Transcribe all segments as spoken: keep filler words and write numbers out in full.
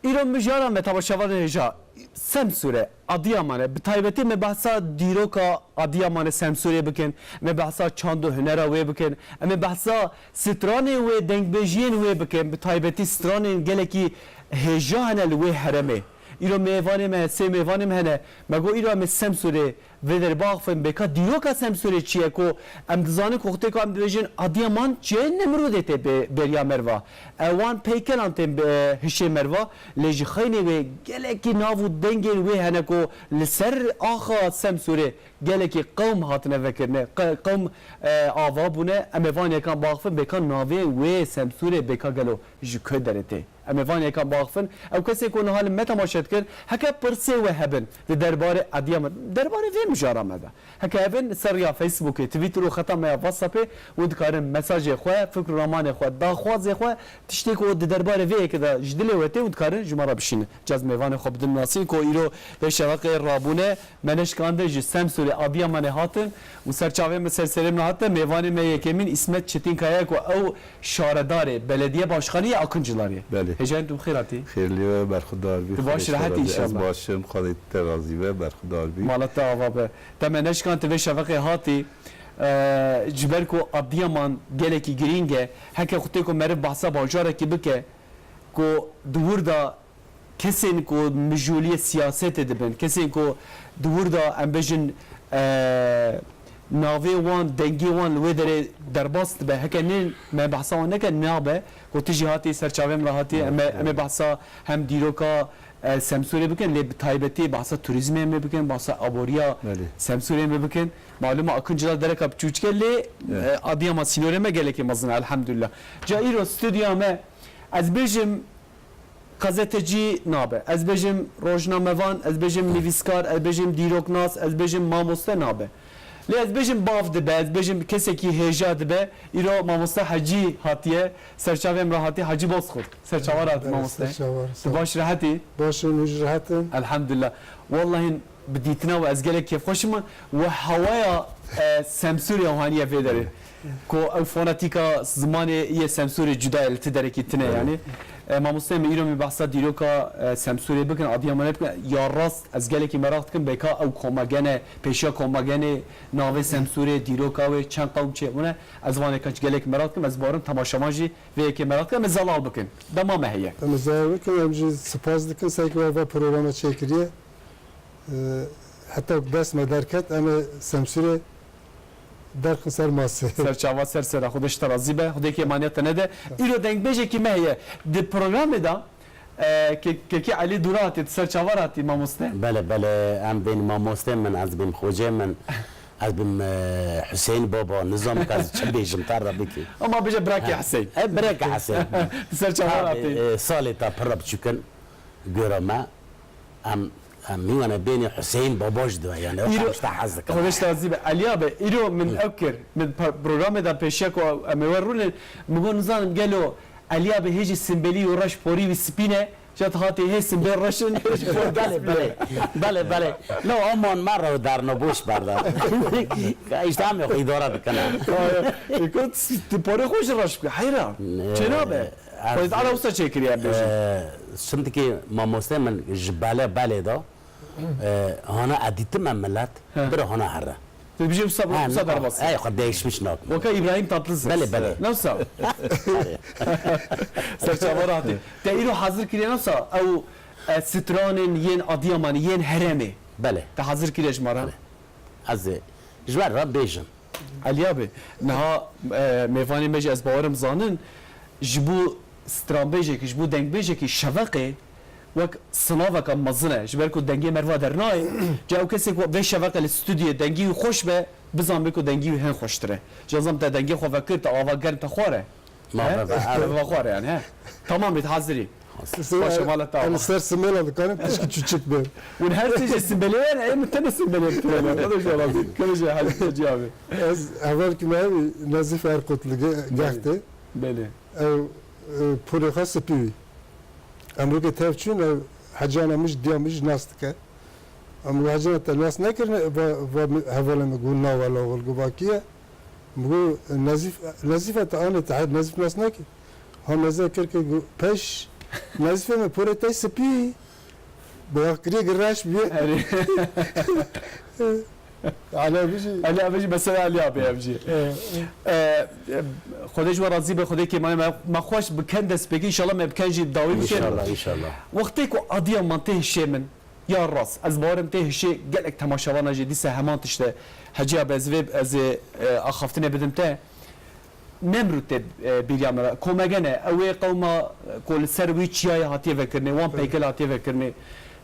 Îro mijara me temaşevanê hêja Semsûrê, Adiyamanê, bi taybetî me behsa dîroka Adiyamanê Semsûrê bikin, me behsa çand û hunera wê bikin, em ê behsa stranê wê, dengbêjiyên wê bikin, bi taybetî stranên gelekî hêja hene li wê herêmê. Îro mêvanê me, sê mêvanê me hene, me got îro em ê Semsûrê vê derê biaxifin, bêka dîroka Semsûrê çi ye ku em dizanin ku xwedê ku em dibêjin Adiyaman çiyayê Nemrûdê tê bê-, beriya merva. E, wan peykelan tên bi hişê merva, lê ji xeynê wê gelekî nav û dengên wê hene ku li ser axa Semsûrê gelekî qewm hatine vekirine, qe-, qewm, e, ava bûne. Em ê van yekan biaxifin, bêka navê wê Semsûrê bêka gelo ji ku derê tê? Em ê van yekan biaxifin. Ew kesê ku niha li me temaşe dikir, heke pirsê we hebin di derbarê Adiyaman, derbarê vê mijara me de, heke hebin ser riya Facebookê, Twitter û xeta me ya WhatsAppê, hûn dikarin mesajê xwe, fikr û ramanê xwe, daxwazê xwe, tiştê ku di derbarê vê yekê de ji dilê we tê, hûn dikarin ji me re bişînin. Caz mêvanê xwe bidin nasîn ku îro vê şeveqê rabûne, me neşkande ji Semsûrê Adiyamanê hatin û ser çavê me, ser serê min hate, mêvanê me yekemîn Îsmet Çetinkaya ku ew şaredarê belediye başkanî yê Akincilarê. Belê. Hêjayên tu bi xêr hatî. Xêrlî we, berxudar bî. Tu baş, Xwedê ji te rehetî razî. Ez inşallah. Baş im, Xwedê te razî be, berxudar bî. Mala te ava be. Te me neşkand tu vê şeveqê hatî. Eee, ji ber ku Adiyaman gelekî girîng e, heke xwedê ku meriv behsa bajarekî bike ku di wir de kesên ku mijûliyê siyasetê dibin, kesên ku di wir de, em bêjin, e, navê wan, dengê wan li wê derê derbas dibe, heke nê me behsa wan neke, nabe, ku tu jî hatî ser çavê min re hatî, em ê, Evet, em ê evet. behsa hem dîroka, e, Semsûrê bikin, lê bi taybetî behsa turîzmê em ê bikin, behsa aboriya Belê. Semsûrê em ê bikin. Malûm e, Akincila dereka biçûçik e, lê, Evet. e, Adiyaman sînorê me gelekî mezin e, elhamdulillah. Ca îro stûdyoya me, ez bêjim, Qezetecî nabe. Ez bêjim rojnamevan, ez bêjim nivîskar, ez bêjim dîroknas, ez bêjim mamoste nabe. Lê ez bêjim bav dibe, ez bêjim kesekî hêja dibe. Îro mamoste Hecî hatiye, serçavê em re hatî, Hecî Bozkurt. Serçava re hatî mamoste. Serçava re, sağ ol. Tu baş rehetî? Baş im, hûn jî rehet in? Elhamdulillah. Wallahî bi dîtina we ez gelek kêfxweş im. We hewaya, e, Semsûrê haniye vê derê. Ku ew fonetîka zimanê yê Semsûrê cuda ye, li ti derekî tune Belê. yanî. E, mamoste me îro me behsa dîroka, e, Semsûrê bikin, Adiyamanê bikin. Ya rast ez gelekî meraq dikim, bêka ew komegene, pêşiya komegenê navê Semsûrê, dîroka wê, çend qewm çêbûne. Ez van yeka gelekî meraq dikim, ez barim temaşevan jî vê yekê meraq dikin, em ê zelal bikin. Dema me heye. Em ê zelal bikin, em jî spas dikin, serkê we va programa çêkiriye. E, heta ku dest me derket, em ê Semsûrê derxin ser masê. Ser çava, ser sera, Xwedê ji te razî be, Xwedê kêmaniya te nede. Îro dengbêjekî me heye. Di programê de, e, Ke-, Kekî Elî Dûra hatî, tu ser çava re hatî mamoste? Belê, belê, em bên mamostê min, ez bêm xocê min, ez bêm, e, Huseyîn Baba, nizam ka ez çi bêjim, te re bikî. Ama bêje birakê Ha. Huseyîn. E, birakê Huseyîn. Tu ser çava re Tabii, hatî. e, salê te pir re biçûk in, gora me. Em, em mîwane bênê Huseyîn Baba jî diwe, yani, ew Îro-, qamşta hez dikin. Xwedê ji te razî be. Elî abi, îro min Hı. ew kir. Min pa-, programê de pêşiya ku em ê we rûnin, min got, nizanim gelo Elî abi hêjî simbelî û reş porî wî spî ne, ca tu hatî hê simbê reş in, hêjî porî Belê, spî ne. belê. Belê, belê. Lo, aman me re derno boş berda. Ka işte em xwe îdare dikine. Ê, got, tu porê xwe jî reş bike. Heyra. Ne, Çênabe. ez Xwedê Teala wisa çêkiriye, em bêjin. E, şimdiki mamoste min ji belê belê de, e, hana edîtime millet, He. bira hana here. Tu dibêjî wisa, Ha, wisa ne, derbas. Ey, xwe değişmiş nakim. Weke Îbrahîm Tatlıses. Belê, belê. Ne wisa? Serçava rahatî. Te îro hazir kiriye ne wisa? Ew, e, stranên yên Adiyamanê, yên herêmê. Belê. Te hazir kiriye ji me re? Belê. Ez ê ji we re bêjim. Elî abi, niha, e, mêvanê me jî ez bawerim zanin, ji bo stranbêjekî, ji bo dengbêjekî şeveqê wek sinaveke mezin e. Ji ber ku dengê meriva dernayê, ca ew kesê ku vê şeveqê li stûdyoyê dengî wî xweş be, bizanbe ku dengî wî hin xweştir e. Ji ez te dengê xwe vekir, te ava germ te xware. Ma He? be, be, Te evet. va xware yani, he. Tamam bit, hazirî. Sê-, Baş e, mala te em ava. ser simêla dikarin tişkî çûçik bin. Hûn her sê jî simbelê ne, em tene simbelê tene. Xwedê ji razî. Kevin jî hal te cevabê. Ez hevalkî me Nezîf Erkut li ge-, Belê. Gextê. Belê. Ew, e, pûrê xwe spî wî. Em weke tev çûn, ew hecana min jî, diya min jî nas dike. Em got, hecana te nas nekirine, va, va min, hevalê min got, na wela, wela, got, va kî ye? Min got, Nezîf, Nezîf e, te anê, te he-, Nezîf nas nekî? Ha, meze kir, kir, got, pêş, Nazîfê me porê te spî. Bi wextkiriyê gi reş bûye. Erê. Ala bijî. Ala bijî, mesela Aliya be ev jî. Ee, e, Xwedê ji we razî be, Xwedê kêmanê me, me xweş bi ken dest pê kir, înşallah me bi ken jî dawî bike. Înşallah, înşallah. Wextê ku Adiyaman tê hişê min, ya rast, ez bawerim tê hişê gelek temaşevana jî dîsa heman tişt e. Hecî abi, ez vê, ez ê, e, axaftinê bidim te. Nemrûd tê, e, bîriya me re. Komegene, ew ê qewma, e, ku li ser wî çiyayê hatiye vekirinê, wan peykel hatiye vekirinê.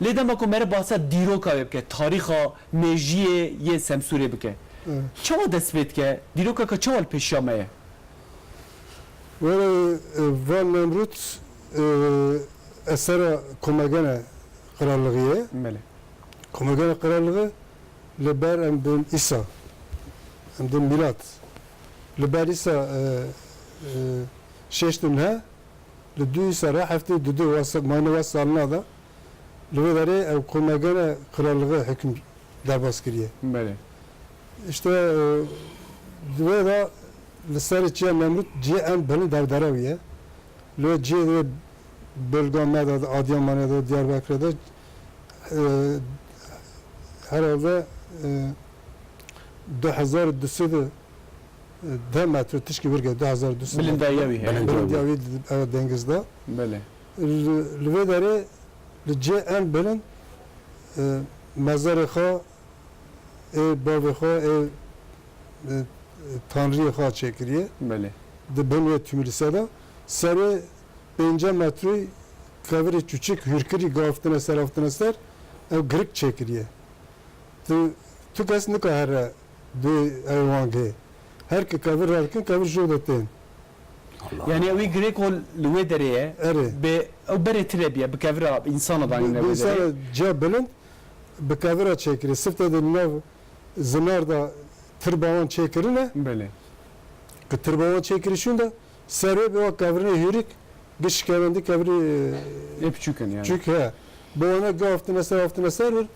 Lê dema ku meriv behsa dîroka wê bike, tarîxa mêjiyê yên Semsûrê bike. Evet. Çawa dest pê dike? Dîrokeke çawa li pêşiya me ye? Were, e, van Nemrûd, e, esera Komegene Qiralliği ye. Belê. Komegene Qiralliği li ber em bin îsa, em din mîlat. Li ber îsa, e, e, şeştin he, li du îsa re heftê du du wasa, mayne wasa salina da. Li vê derê ew Komegene Qiralliği hüküm derbas kiriye. Belê. İşte, e, di vê de li ser çiya Nemrûd cihê en bilind dev dere wî ye. Li cihê de bölga me de, Adiyamanê de, Diyarbekirê de, e, herhalde, e, du hezar du sed û deh metre tişkî vir ge, du hezar du sed metre. Bilindayiya wî heye. Bilindiya wî, ew dengizda. Belê. Li, li vê derê li cê en bilind, e, mezarê xwe, ê bavê xwe, ê, e, tanriyê xwe çêkiriye. Belê. Di bin wê Tûmilîse de. Serê pêncî metroyî kevirê çûçik hûrkirî gaftine ser, haftine ser, ew girik çêkiriye. Tu, tu kes nika here dê ew wangê. Her ki kevir radikin, kevir jû de tên. Allah. Yani ew ê girêko li wê derê ye. Erê. Bi ew berê tire biye, bi kevira insana danîne wê derê. Bi insana ciya bilind, bi kevira çêkirî. Sifte de nav zinar da tirba wan çêkirine. Belê. Ki tirba wan çêkirî şûnda, ser wê bi wa kevirine hûrik, gi şikevendî kevirî, e, ê piçûk in yani. Çûk he. Bi wana gi haftine ser, haftine ser vir, e,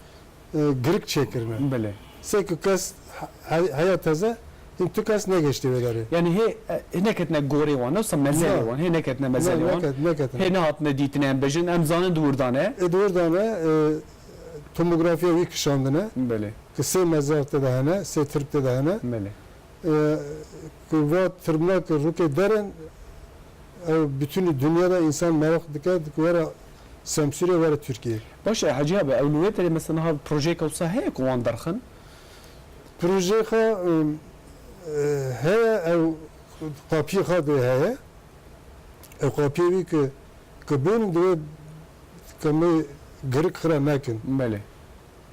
girik çêkirine. Belê. Sê ku kes he-, he-, heya teze, hîn tu kes negeştî wê derê. Yani hê, e, hê neketine gorê wan, ne wisa mezelê wan, hê neketine mezelê wan. Neket-, neketine. Hê nehatine dîtine em bêjin, em zanin di wir de ne. E, di wir de ne, e, tomografiya wî kişandine. Belê. Ki sê mezar tê de hene, sê tirp tê de hene. Belê. E, ku va tirmina ku rûkê derin, ew bütünî dinya de însan meraq dike, ku were Semsûrê, were Tirkiyê. Baş e, Hecî abi, ew li wê derê mesela niha projeyeke wisa heye ku wan derxin? Projeyê xwe, e, heye, ew qapiyê xwe dê heye. Ew qapiyê wî ki, ki bên, divê kemê girik xira nekin. Belê.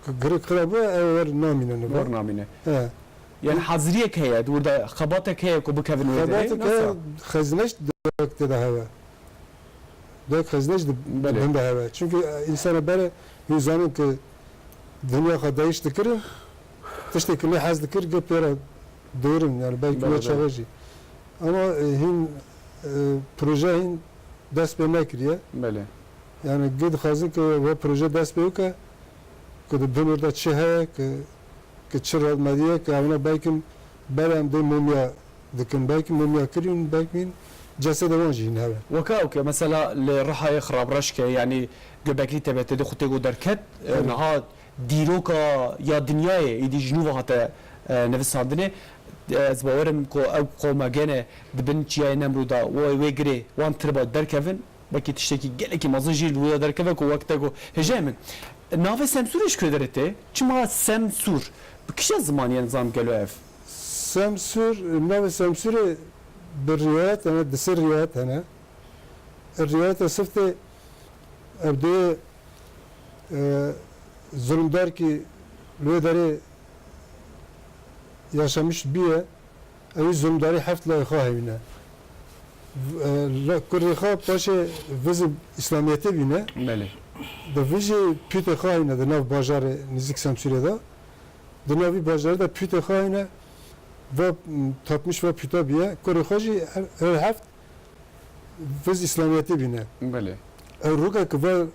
Ku girik xira bû, ew wer namîne niva. Wer namîne. He. Yani haziriyek heye, di wir de xebatek heye ku bikevin wê derê, xebatek heye, xezîneş direkt tê de heve. Direkt xezîneş di, belê, bin de heve. Çünkü, e, insana bere hûn zanin ki dinya xwe deyiş dikirin, tiştê ki lê hez dikir, gi pêra diwirin, yani belkî wê çaxê jî. Ama, e, hîn, e, proje hîn dest pê nekiriye. Belê. Yani gi dixwazin ki ve proje dest pê bike, ku di bin wir de çi heye, ki, ki çi radmediye, ki evna belkim ber em dê mumya dikin, belkim mumya kirîn, belkim cesedê wan jî hîn hebe. Weke ew ke mesela li Rihayê xirabreş ke, yani Göbekli Tepe'de de xwe tê ku derket, e, niha dîroka ya dinyayê êdî ji nû ve hate, e, nivîsandinê. E, ez bawerim ku ew qomegene di bin çiyayê Nemrûda wê, wê girê wan tirba derkevin, belkî tiştekî gelekî mezin jî li wê derkeve ku wek te got. Hêjayê min, navê Semsûrê ji ku derê tê? Çima Semsûr? Bi kîja zimanî ye nizam gelo ev? Semsûr, navê Semsûrê bi rîwayet hene, di sê rîwayet hene. Rîwayeta siftê ev dê, e, zulmdar ki li wê derê yaşamiş biye, ew ê zulmdarî heft layê xwe hewîne. V-, e, la-, kurê xwe paşê vizê îslamiyetê bîne. Belê. Di vijê pûtê xwe hewîne di nav bajarê nêzîk Semsûrê de. Di nav vî bajarê de pûtê xwe hewîne. Va, m, tapmiş va pûta biye. Kurê xwe jî her, her heft viz îslamiyetê bîne. Belê. Ew rûke ki va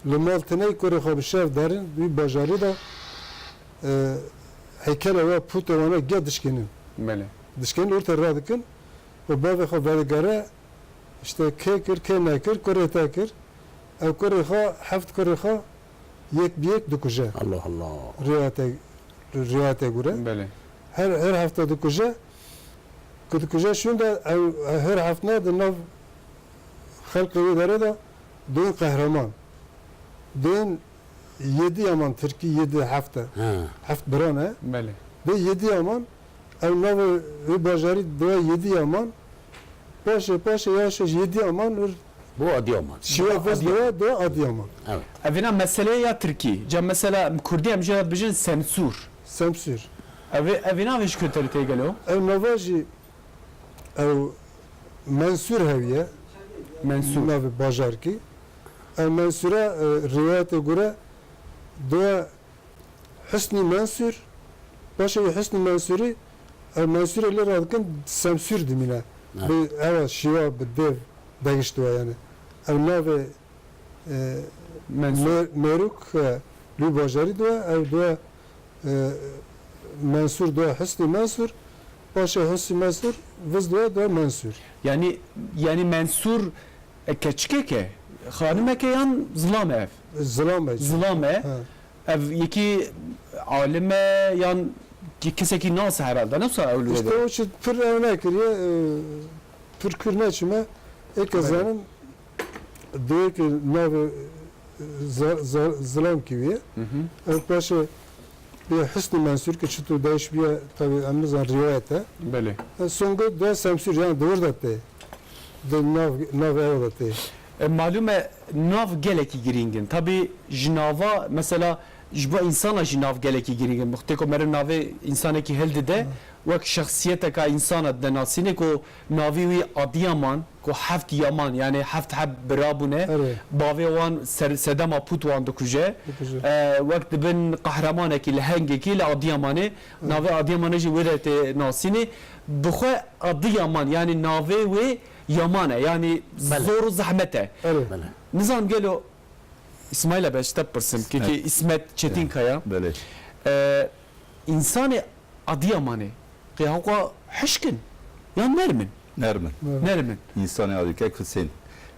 li mal tine, kurê xwe bi şev derin, wî bajarî de, e, heykele wa pûtê wana giya dişkênin. Belê. Dişkênin, orte radikin û bavê xwe vedigere, İşte kê kir, kê nekir, kurê te kir. Ew kurê xwe, heft kurê xwe yek bi yek dikuje. Allah Allah. Rivayete, rivayete göre. Belê. Her, her hefte dikuje. Ku dikuje şûnde ew, her heftine di nav xelkê wê derê de duyên qehreman. Duyên yedi yaman, tirkî yedi, hefte. Ha. Heft biran e. Belê. Dê yedi yaman, ew navê wê bajarî diwe yedi yaman. Paşê, paşê, yavaş yavaş yedi yaman, wir Bu Adıyaman. Şiva vez diwe, diwe Adıyaman. Evet. Evina mesele ya tirkî. Ca mesela em kurdî em jê re dibêjin sensûr. Semsûr. Ev, evina vê ji ku tê gelo? Ew nava jî ew Mensûr hewiye. Mensûr. Navê bajarkî. Ew Mensûra, e, rivayetê gure diwe Husnî Mensûr, paşê wî Husnî Mensûrî, ew Mensûrê lê radikin Semsûr dimîne. Evet. Bi, ewa şîwa bi dev degiştiwe yani. Ew navê, e, Mensûr. Mê-, Mêrûk, e, li bajarî diwe, ew diwe, e, Mensûr diwe Husnî Mensûr, paşê Husnî Mensûr viz diwe, diwe Mensûr. Yani, yani Mensûr E, keçikek e? Xanimeke yan zilam e ev? Zilam e. Zilam e. Ha. Ev yekî alim e yan ki-, kesekî nas e herhalde. Ne wisa ew li wê İşte de? O çi pir ew nekiriye, e, pir kür neçime. Eke Evet. zanim, diye ki navê, e, za-, za-, zilam kiviye. Hı hı. Ev paşê Bi Husnî Mensûr ki çitur deyiş biye, tabi em nizan rivayet e. Belê. E, Songul de Semsûr, yani di wir de tê. Di nav, nav ew de tê. E, malûm e nav gelekî girîng in. Tabi ji nava, mesela ji bo însana jî nav gelekî girîng in. Tê ku meriv navê însanekî hildide, Hı. wek şexsiyeteka însana dide nasînê ku navî wî Adiyaman, ku heft yaman, yani heft heb bira bûne, Erê. bavê wan ser, sedema pût wan dikuje. Dikuje. E, wek dibin qehremanekî li hengekî li Adiyamanê, Hı. navê Adiyamanê jî wê de tê nasînê. Bi xwe Adiyaman, yani navê wê yaman e, yani Bele. zor û zehmet e. Erê. Bele. Nizanim gelo, Îsmaîl e, be, ji te pirsim, kekî Evet. İsmet Çetinkaya. Belê. E, Însanê Adiyamanê qê hewqa hişk in yan nerm in? Nerm in. Nerm in. Însanê Adî kek Husên,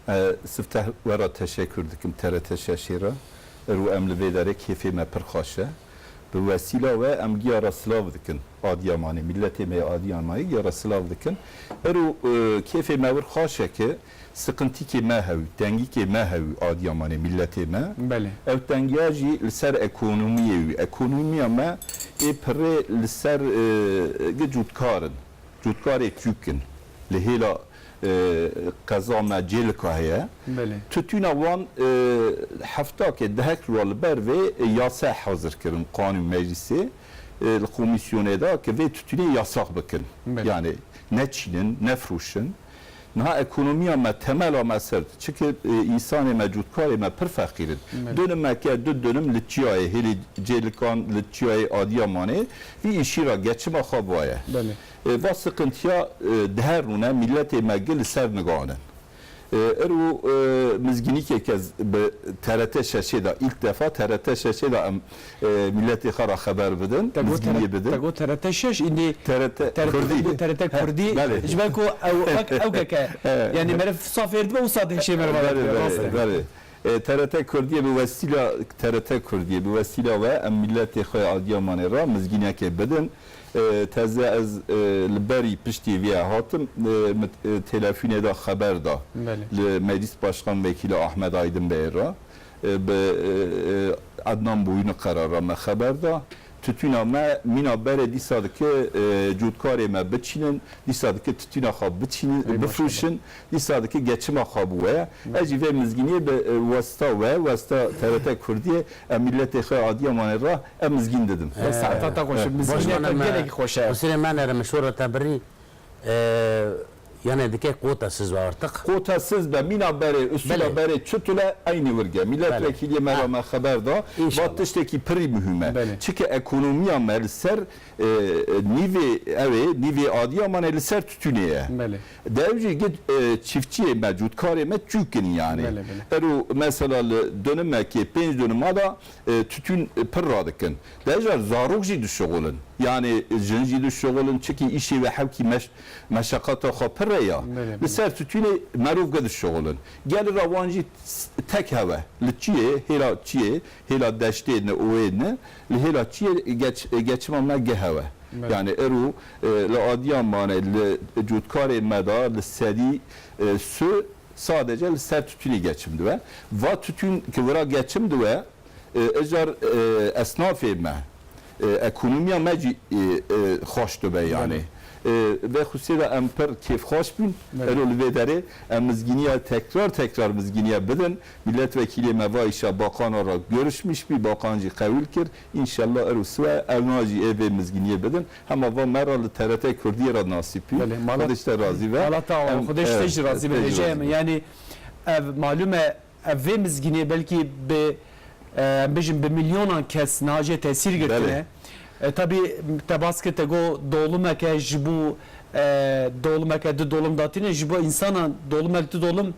e, sifteh we re teşekkür dikim T R T şeşê re. Îro em li vê derê kêfê me pir xweş e. Bi wesîla we em giya re silav dikin Adiyamanê, miletê me yê Adiyamanê giya re silav dikin. Îro, e, kêfê me wir xweş e ki Siqintîkê me hewî, tengîkê me hewî Adiyamanê, miletê me. Belê. Ew tengiya jî li ser ekonomiyê wî. Ekonomiya me ê pirê li ser, e, gi cûtkar in. Cûtkarê çûk in. Li hêla, e, qeza me Cêlika heye. Belê. Titûna wan, e, heftakê dehek rû li ber vê, e, yasa hazir kirin, qanûn meclîsê, e, li komîsyonê de ki vê titûnê yasax bikin. Belê. Yani neçînin, nefroşin. Niha ekonomiya me, temela me ser, çike, e, însanê me, cûtkarê me pir feqîr in. Belê. Dunimeke, du dunim li çiyayê hêlê Cêlikan, li çiyayê Adiyamanê, vî îşî ra geçima xwe baye. Belê. E, va siqintiya, e, diherûne, miletê me gi li ser niganin. E, îro, e, mizgînîkek ez bi T R T şeşê de, ilk defa T R T şeşê de em, e, miletê xwe ra xeber bidin, Te got mizgîniyê T R T, bidin. Te got T R T şeş, îndî T R T T R T Kurdî. Kurdî, T R T He, Kurdî, belê. Ji ber ku ew, wek ew keke, He. yani meriv safêr dibe, wisa dehşê meriv Belê, dibe, belê, rast e. belê. E, T R T Kurdiyê bi wesîla, T R T Kurdiyê bi wesîla we em miletê xwe ya Adiyamanê re mizgînekê bidin. E, teze ez, e, li berî piştî vê hatim, e, min, e, telefûnê de xeber da. Belê. Li Meclis Başkan Vekîlê Ahmet Aydın Bey re. E, bi, e, e, Adnan Boyunukara re me xeber da. Titûna me mîna berê dîsa dike, e, cûtkarê me biçînin, dîsa dike titûna xwe biçînin, Ey, bifrûşin, maşallah. dîsa dike geçima xwe bi we ye. Hı. Ez jî vê mizgîniyê bi, e, westa we, westa T R T Kurdiyê, em miletê xwe Adiyamanê re em mizgîn didim. Bes saeta te xweş, E, mizgîniyê te gelekî xweş e. Husênê me nere min şora te birî. E, yani dike kota siz ve artık. Kota siz be, mîna berê, usula Belê. berê, çitule eynî wirge. Milletvekiliyê Belê. me ra Ha. me xeber da, İnşallah. va tiştekî pirî muhîm e. Belê. Çike ekonomiya me li ser, e, nîvê, ew ê, nîvê Adiyamanê li ser titûnê ye. Belê. De ew jî gid, e, çiftçiyê me, cûtkarê me çûk in yani. Belê, belê. Ero mesela li dunimekê, pênc dunima da, e, titûn, e, pir radikin. De car zarok jî dişixulin. Yani jin jî dişuxulin, çikî îşê we hewkî meş-, meşeqata xwe pir e ya. Belê, Li belê. ser tütünê merov ge dişuxulin. Gelî ra wan jî tek hewe. Li çiyê, hêla çiyê, hêla deştê ne, oyê ne, li hêla çiyê geç-, geçima me ge hewe. Belê. Yani ero, e, li Adiyamanê, li cotkarê me de, li sedî, e, su sadece li ser tütünê geçim diwe. Va tütün ki vira geçim diwe, e, icar, e, esnafê me, e, ekonomiya me jî, e, e, xweş dibe yani. Belê. E, vê xusê de em pir kêfxweş bûn. Belê. Ero li vê derê em mizgîniya tekrar tekrar mizgîniya bidin. Milletvekilê me va îşa baqana re görüşmüş bî, baqan jî qewil kir. Înşallah ero siwe ew na jî ê vê mizgîniyê bidin. Hema va me re li T R T Kurdiyê re nasîb bî. Belê, mala-, Xwedê ji te razî be. Mala te awa, Em, Xwedê ji te evet, jî razî be, evet, hêjayê razî min. be. Yani ev malûm e, ev vê mizgînê belkî bi, e, em bêjin bi milyonan kes niha jê tesîr girtine. Belê. E, tabî te bas kir te got dolumeke ji bo, e, dolumeke du dolum datîne ji bo însanan dolumek du dolum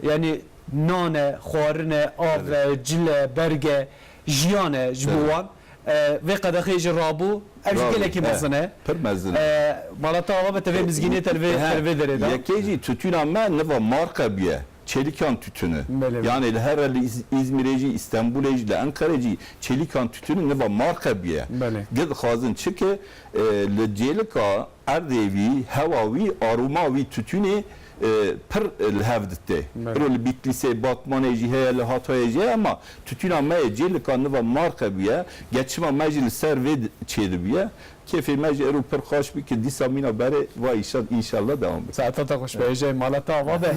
yani nan e, xwarin e, av Belê. e, cil e, berg e, jiyan e ji bo Belê. wan. E, vê qedexê jî rabû. Ev jî Rabû, gelekî he. mezin e. Pir mezin e. E, mala te ava be te vê mizgînê te li vê, He, te li vê derê de. Yekê jî tütüna me niva marka bûye. Çêlikan tütünü. Belê, belê. Yani li here li İz-, İzmirê jî, İstanbulê jî, li Enqerê jî çêlikan tütünü niva marka bûye. Belê. Ge dixwazin çi ki, e, li cêlika erdê wî, hewa wî, aroma wî tütünê, e, pir, e, li hev dite. Belê. Ro li Bitlîsê, Batmanê jî heye, li Hatayê jî heye ama tütüna me yê cêlika niva marka bûye. Geçima me jî li ser vê di-, çêdibûye. Kêfê me jî ero pir xweş bû ki dîsa mîna berê va îşa-, înşallah dewam bike. Saeta te xweş be, hêjayê mala te ava be.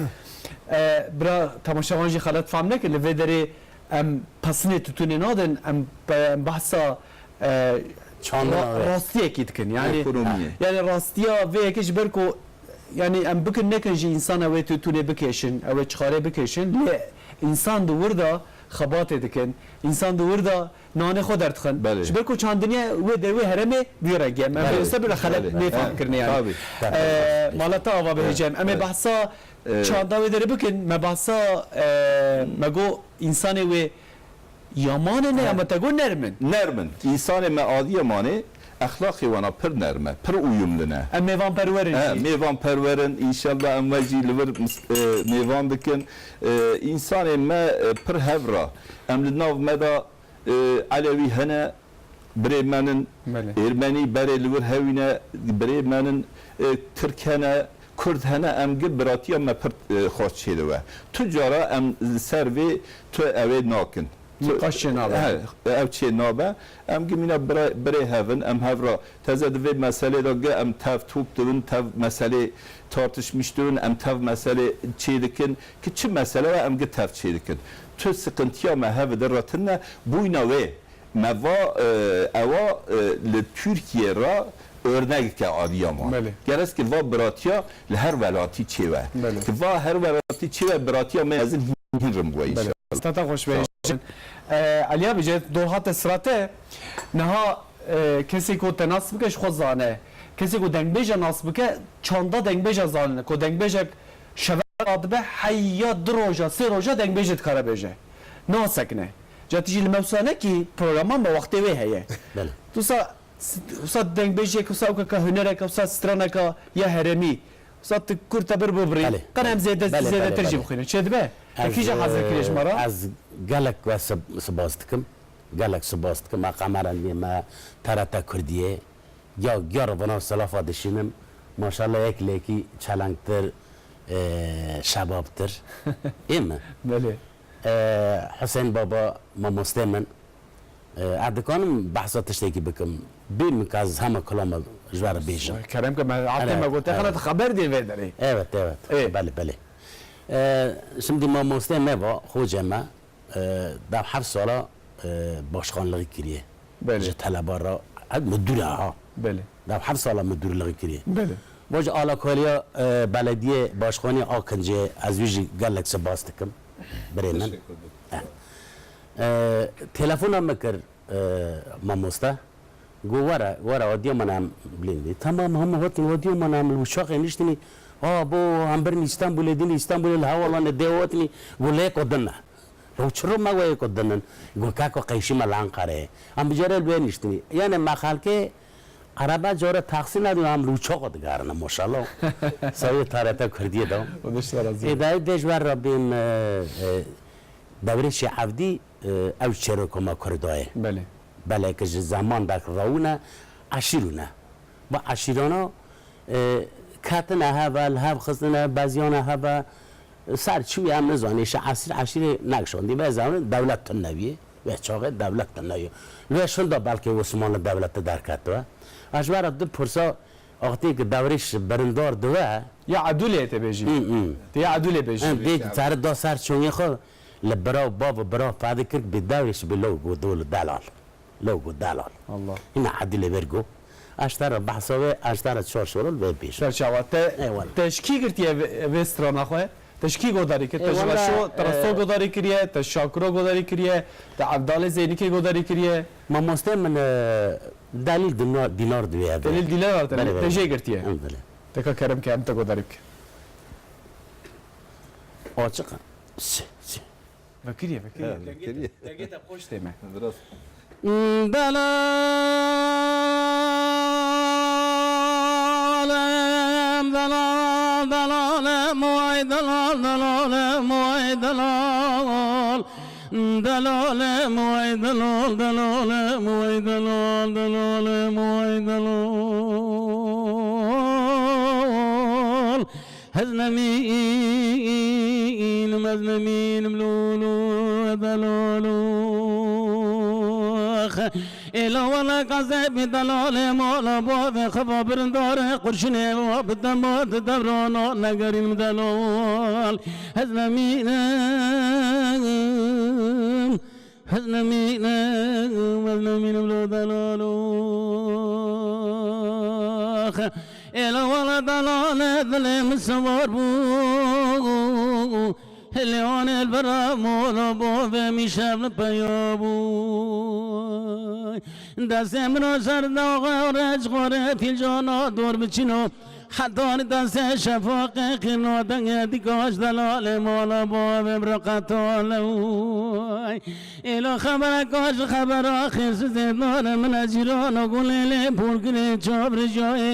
E, bira temaşevan jî xelet fam nekin, li vê derê em pesinê tütünê nadin, em, em behsa, e, Çandina ra-, ve. rastiyekî dikin. Yani, Ekonomiyê. yani rastiya vê yekê ji ber ku, yani em bikin nekin ji însana wê tütünê bikêşin, ew ê çixarê bikêşin, lê însan di wir de xebatê dikin, însan di wir de nanê xwe derdixin. Belê. Ji ber ku çandiniye wê der wê herêmê wî rengê. Em Belê. vê wisa bira xelet Belê. nêfam He. kirine yani. Tabii. Ee, mala te ava bihêjin. Em ê Evet. behsa Ee, çanda wê derê bikin. Me behsa, e, me got însanê wê yaman e ne ya me te got nerm in. Nerm in. Însanê me Adiyamanê exlaqê wana pir nerm e, pir uyumlu ne. Em mêvanperwer in He, jî. mêvanperwer in. Înşallah em we jî li vir mis-, e, mêvan dikin. E, însanê me, e, pir hev ra. Em li nav me de, e, Elewî hene, birê me nin, Belê. Êrmenî berê li wir hewîne, birê me nin, e, Tirk hene, Kurd hene, em gi biratiya me pir, e, xweş çêdiwe. Tu cara em li ser vê tu ew ê nakin. Tu Nîqaş çê nabe. He, ev çê nabe. Em gi mîna bira-, birê hev in, em hev ra teze di vê meselê de gi em tev top dibin, tev meselê tartışmış dibin, em tev meselê çê dikin. Ki çi mesele we em gi tev çê dikin. Tu siqintiya me hev di retin ne, bûyna wê me va, e, ewa, e, li Tirkiye ra örnegeke Adiyaman. Belê. Gerek ki va biratiya li her welatî çêwe. Belê. Ki va her welatî çêwe biratiya me mezin hîn hîn rim bûye Belê. inşallah. Stata xweş be. Sağ ol. Ee, Aliya Bice, dor hate sirate. Niha, e, kesê ku te nas bike ji xwe zane. Kesê ku dengbêja nas bike, çanda dengbêja zanine. Ku dengbêjek şeve radibe, heya du roja, sê roja dengbêjê dikare bêje. Nasekine. Ca tu jî li me wisa nekî programa me wextê wê heye. Belê. Tu sa, wisa dengbêjek, wisa ewkeka hunereka, wisa straneka ya herêmî. Wisa tu kurte bir bibirî. Belê. Qen em zêde, Belê, zêdetir belê, jî belê. bixwînin. Çê dibe? Te Ez, kîja hazir kiriye ji me re? ez gelek we sib-, sibas dikim. Gelek sibas dikim. A kamerandiyê me, T R T Kurdiyê. Ya, ya rivana silafa dişînim. Maşallah yek lêkî çelengtir, e, şebabtir. Ê mi? Belê. E, Husên Baba, mamostê min. E, ez dikanim behsa tiştekî bikim. Bê min ka ez hema kilama ji we re bêjim. Kerem ke me, hatê Elbet, me gote, elbet. xelat xeber dê vê derê. Evet, evet. Ê. Belê, belê. E, şimdi mamostê me va, hoca me, e, da heft sala, e, başkanlığı kiriye. Belê. Ji teleba ra, ev müdür ha. Belê. Da heft sala müdürlüğü kiriye. Belê. Bo ji alakaliya, e, belediye başkanı Akincê ez wî jî gelek spas dikim. Birê min. Teşekkür ederim. Eh. E, telefona me kir, e, mamoste. Go were, were, Adiyaman em bilîndî. Tamam, hemû hatin Adiyaman em li Uşaxê niştînî. A, bo, em birin Îstanbulê dînî, Îstanbulê li hewalanê dê hatinî. Go lê ko din e. Go çiro me wê ko din in. Go keko qeyşî me li Enqereyê. Em bi jere li wê niştînî. Yani me xelkê Erebe cara taksî nedin, em li uçaxa digerine, maşallah. Sayê T R T Kurdiyê de. Xwedê ji te razî be. Ê, dayê dê ji ber re bêm, e, e, Dewrêşê Evdî, e, ew çêroka me Kurda ye. Belê. Belê ki ji zeman dek rawine, eşîr û ne. Bu eşîrana, e, ketine heve, li hev xistine, beziyane heve, ser çi wî em nizanî, şi esîr eşîrê nekşandî, vê zemanê dewlet tune bî, vê çaxê dewlet tune bî. Li vê şinda belkî Osmanlı Devleti derketibe. Ez ji we re du pirsa axtê ki Dewrêş birindar dibe. Ya Edûlê te bêjî. Hı, hı. Te ya Edûlê bêjî. Hı, dê seri da ser çongê xwe, li bira û bav û bira fedî kir, bi Dewrêş bi lo got dol delal. Lo got delal. Allah. Hîna Edûlê vir got. Ez te re behsa wê, ez te re çar şoril vê bêjim. Serçawa te, Eyvallah. Te ji kî girtiye vê, vê strana xwe? Te ji kî godarî kir? Te ji Eyvallah, Reşo, te Reşo e, godarî kiriye, te Şakiro godarî kiriye, te Evdalê Zeynikê godarî kiriye? Mamostê min, e, Delîl Dînar, Dînar diwê ev. Delîl Dînar te, Belê, te belê. Jê girtiye. Em belê. Te ka kerem ke em te godarî bike. Açık. Si, si. Vekiriye, vekiriye. Evet, vekiriye. Dengê te, dengê te xweş tê me. Biraz. Delalem, delal, delalem, vay delal, delalem, vay delal. Delalem, vay delal, delalem, vay delal, delalem, vay delal. Ez nemînim, ez nemînim, lo, lo, delalo. Êla wele gazebî delalê mala bavê xeva birindarê qurşinê wa bi dema di devrana negerînim delal. Ez nemînim. Ez nemînim, ez nemînim lo delalo. Êla wele delale dilê min siwar bû. Lê anê li bera mola bavê min şev li peya bû. Destê min o ser daxa reç xwarê fîlcana dor biçîno. Hetanî destê şefaqê qîrno dengê dîka ji delalê mala bavê min re qetale. Êla xebereka ji xebera xêrsizê dane min e cîrana gulê lê porgirê çav rijayê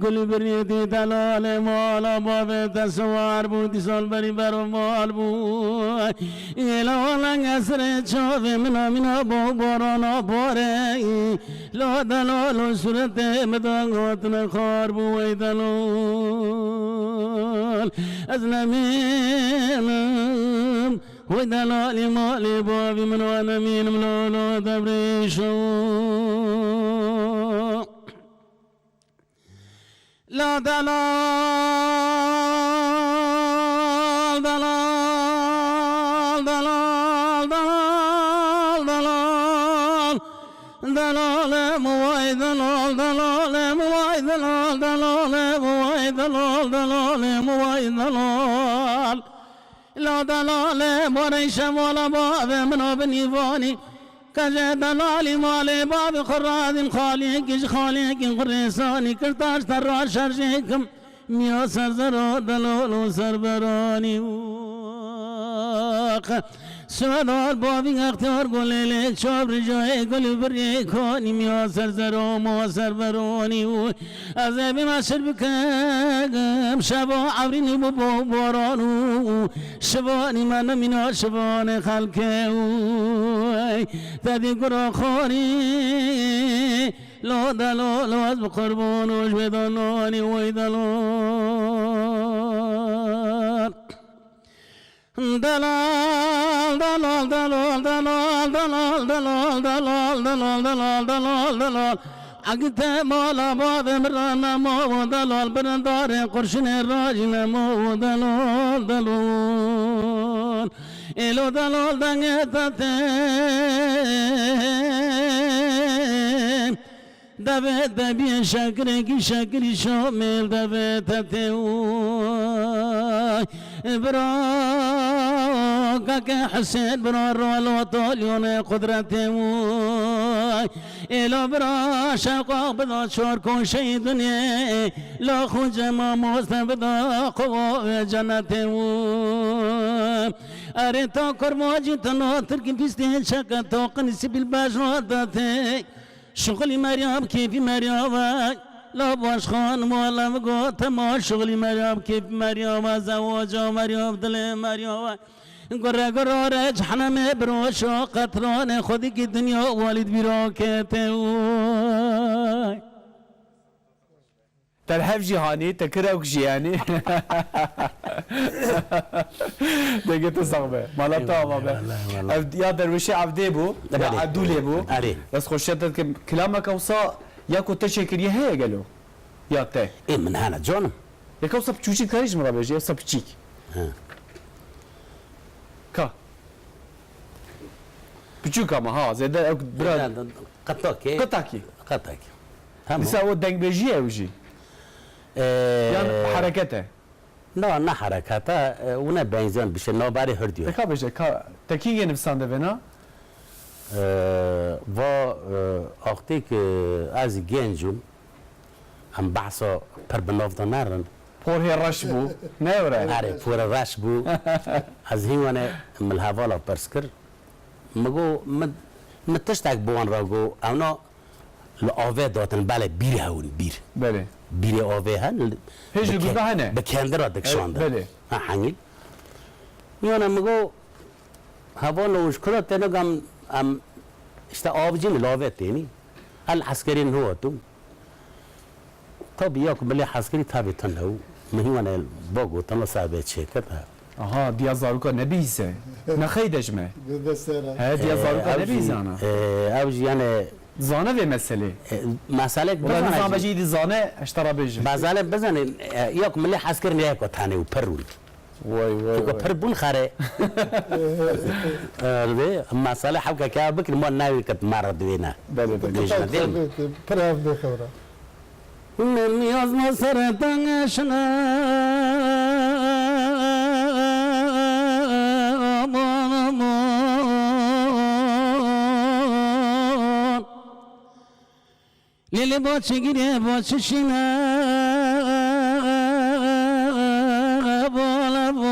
gulî birî dî delalê mala bavê te siwar bû dîsal berî bero mal bû. Êla wele ngesirê çavê min a mîna bo barana barê. La delalo suretê min da hatine xar bû wey delal. Ez nemînim wey delalî malê bavî min wa nemînim lolo devrêşo. La delal, delal, delal, delal, delal. Delalê min vay delal, delalê min vay delal, delalê min vay delal, delalê min vay delal. La delalê borê şevala bavê min o binî vanî. Kece delalî malê bavê xwe radîn xalîkî ji xalîkî xurêsanî kir taş te raşerjê kim. Miya ser zero delal û ser beranî û Suedal bavî extiyar gulê lê çav rijayê gul û birê kanî miya ser zero ma ser beranî û ez ê bî meşir bikim şeva ewrînî bû bo boran û şivanî me nemîna şivanê xelkê û te dî gura xorî. Lo delal, ez bi qurban û ji wê de nanî wey delal. Delal, delal, delal, delal. Agi te mala bavê min re nemo delal, birindarê qurşinê rajî nemo delal, delal. Êlo delal dengê te tê. Devê te biyê şekirekî şekirî şamêl devê te tê way. Bira keke Husên bira ralo talyonê qudretê way. Êla bira şeqaq bida çar koşeyî dunê. La xû cema moste bida qova wê cenetê way. Erê ta kurmacî tena tirkî pîstê çeke ta qinî sibîl bejna de tê. Şixulî merya bi kêfî merya ve. La baş xanim wele min gote ma şixulî merya bi kêfî merya ve, zewaca merya bi dilê merya ve. Gure gure re cehnemê biroşa qetranê xwedîkî dinya walî di bîra kete. Te li hev jî hanî, te kir ewk jî yanî. Dengê te sax be. Mala te ava be. Eyvallah, eyvallah. Ev ya derwêşê Evdê bû, ya Belê. Evdûlê bû. Erê. Dest xweşiya te dikim. Kilameke wisa ya ku te çêkiriye heye gelo? Ya te? Ê, min hene canim. Yeka wisa piçûçî dikarî ji min re bêjî, wisa piçîk. He. Ka. Piçûk ama ha, zêde ew bira. Qetakê. Qetakî. Qetakî. Tamam. Dîsa o dengbêjî ye ew jî. Ee, Yan hereket e? Na, ne hereketa, e, û ne benziyan bir şey, navberê hurdî ye. Te ka bêje, ka, te kîngê nivîsande vêna? Ee, va, e, axtê ki ez genc im, em behsa pir bi nav de nerin. Por hê reş bû, ne were? Erê, por reş bû. Ez hîn wene min li hevala pirs kir. Min got, min, min tiştek bi wan re got, ewna li avê datin, belê bîr hewin, bîr. Belê. Bîrê avê hen, li, Hê ji bi ke-, gunda hene? Bi kendira dikişandin. Belê. Ha, hengî. Yana min got, heval û ji kura têne gam, em, işte avcî li avê tênî. El eskerî nihatum. Tabi ya ku milê heskerî tabi tune û min hîwane ba gotina ser bê çêkir. Aha, diya zaroka nebihîse. Nexeyde ji me. He, diya Ee, zaroka ew jî, nebihîzana. Ee, ew jî yani Zane vê meselê. E, meselek Wala bizane nizan jî. Be jî dî zane, ez te re bêjim. Meselek bizane, e, ya ku milê heskir ne ya ku tane û pir rûn. Vay, vay, Çuka vay. Pir bûn xare. Erdê, mesele hewke ke bikin, ma navê ket me re diwêne. Belê, belê. Bêjine Tabii, dê. Tabii, pir hev bê xewra. Min yazma sertan şine, aman, aman. Lê lê ba çi girê, ba çi şîne, bol, bol.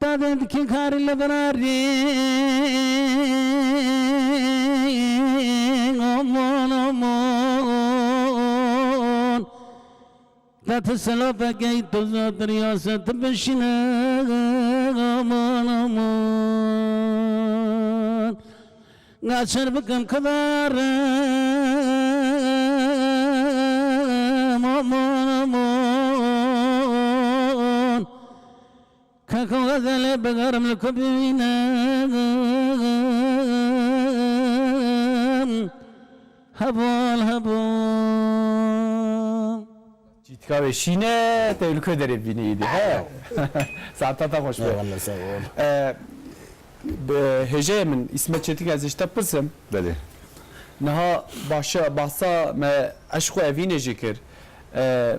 Tadê dikî karî li birarî, aman, aman. Te tu silafekey tu zotir ya se tu bişîne, aman, aman. Nga çer bikim kidarim, aman, aman. Keko xezelê bigerim li ku bînim. Hebal, hebal. Çîtka wê şîne, te li ku derê bînî îdî, he? Saeta te xweş be. Eyvallah, sağ ol. E, bi hêjeyê min, İsmet Çetin, ez ji te pirsim. Belê. Niha başa, bahsa me eşq û evînê jî kir. E,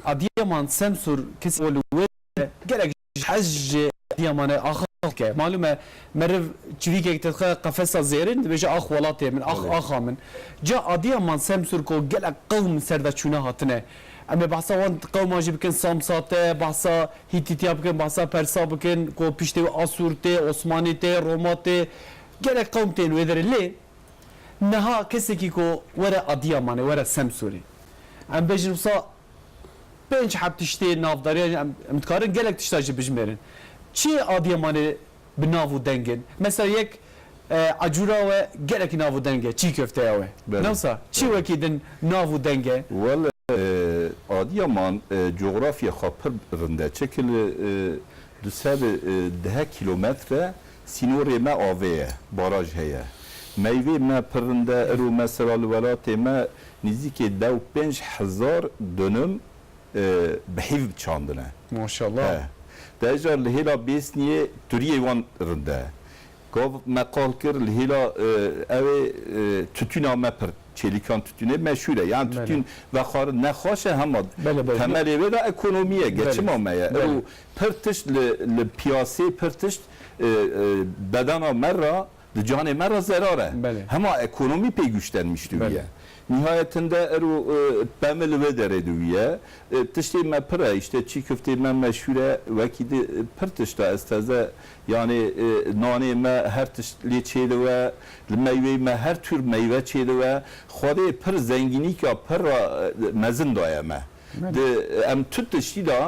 Adiyaman, Semsûr, kesê li wê gelek ji hez ji Adiyamanê axa dike. Malûm e, meriv çivîkek te dixe qefesa zêrin, dibêje ax welatê min, ax Evet. axa min. Ca Adiyaman, Semsûr ku gelek qewm ser de çûne hatine. Em ê behsa wan qewman jî bikin, Samsa te, behsa Hîtîtiya bikin, behsa Persa bikin, ku piştê wê Asûr tê, Osmanî tê, Roma tê. Gelek qewm tên wê derê. Lê niha kesekî ku were Adiyamanê, were Semsûrê. Em bêjin wisa pênc heb tiştê navdariya em, em dikarin gelek tişta jî bijmêrin. Çi Adiyamanê bi nav û deng in? Mesela yek, e, Ecûra we gelekî nav û deng e, çî köfteya we. Belê. Ne wisa? Çi Belê. Wekî din nav û deng e? Wele, e, Adiyaman, e, cografya xwe pir rind e. Çekil, e, du sed, e, deh kilometre sînorê me avê ye, baraj heye. Meyvê me pir rind e, îro mesela li welatê me nîzîkê deh û pênc hezar dönüm, e, bi hîv çandine. Maşallah. He. Deja li hêla Bêsniyê turiyê wan rind e. Gav me qal kir li hêla, e, ew ê, e, tutûna me pir, çêlîkan tutûnê meşhûr e. Yan Belê. Tutûn vexwarin ne xweş e, hema Belê, belê. Temelê wê de ekonomî ye, Belê. Geçima me ye. Belê. Ew pir tişt li, li piyasê pir tişt, e, e, bedena me re, di canê me re zerar e. Belê. Hema ekonomî pê güçlenmiş Belê. Diye. Nihayetinde ero, e, pemil wê derê diwiye. E, tiştê me pir e, işte çî köftê me meşhur e, wekî di, e, pir tişt e, ez teze, yani, e, nanê me her tişt lê çêdiwe, li meyveyê me her tür meyve çêdiwe. Xwedê pir zengînîka pir ra, e, mezin daye me. Belê. Di, em tu tiştî de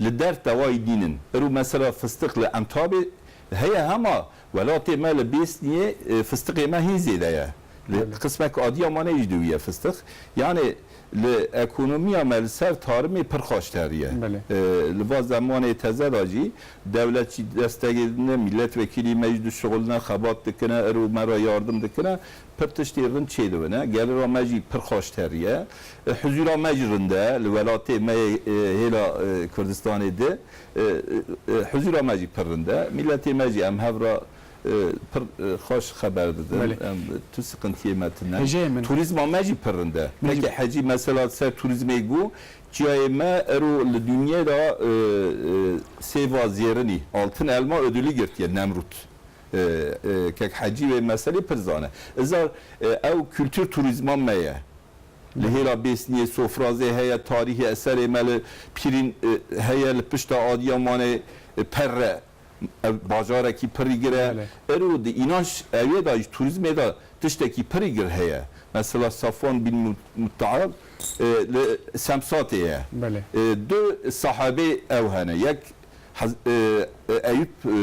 li der tewayî nînin. Ero mesela fistiq li Entabê heye hema welatê me li Bêsniyê, e, fistiqê me hîn zêde ye. Li Belê. qismek Adiyamanê jî diwiye fistiq. Yani li ekonomiya me li ser tarimê pir xweş teriye. Belê. E, li va zemanê teze de jî dewlet jî destegê dine, milletvekilî me jî dişixuline, xebat dikine, ero me re yardim dikine. Pir tiştê rind çêdibine. Gelira me jî pir xweş teriye. E, huzura me jî rind e. Li welatê me yê, e, hêla, e, Kurdistanê di, e, e, huzura me jî pir rind e. Mîletê me jî em hev re, e, pir, e, xweş xeber didin. Belê. Em tu siqintiyê me tine. Hêjeyê min. Turîzma me jî pir rind e. Me jî Pekî hecî mesela ser turîzmê got, çiyayê me ero li dinyê de, e, e, sêva zêrinî, altın elma ödülü girtiye Nemrut. E, e, kek Hecî wê meselê pir zane. Îcar, e, ew kultur turîzma me ye. Li Hêla Bêsniyê sofrazê heye, tarîhî eserê me li pîrîn, e, heye, li pişta Adiyamanê, e, perre, ev bajarekî pirî gir e. Belê. Ero di înanç ewê de jî turîzmê de tiştekî pirî gir heye. Mesela Safwan bin Mut-, Muttaal, e, li Semsatê ye. Belê. E, du sahabê ew hene. Yek Hez-, e, e, Eyûp, e,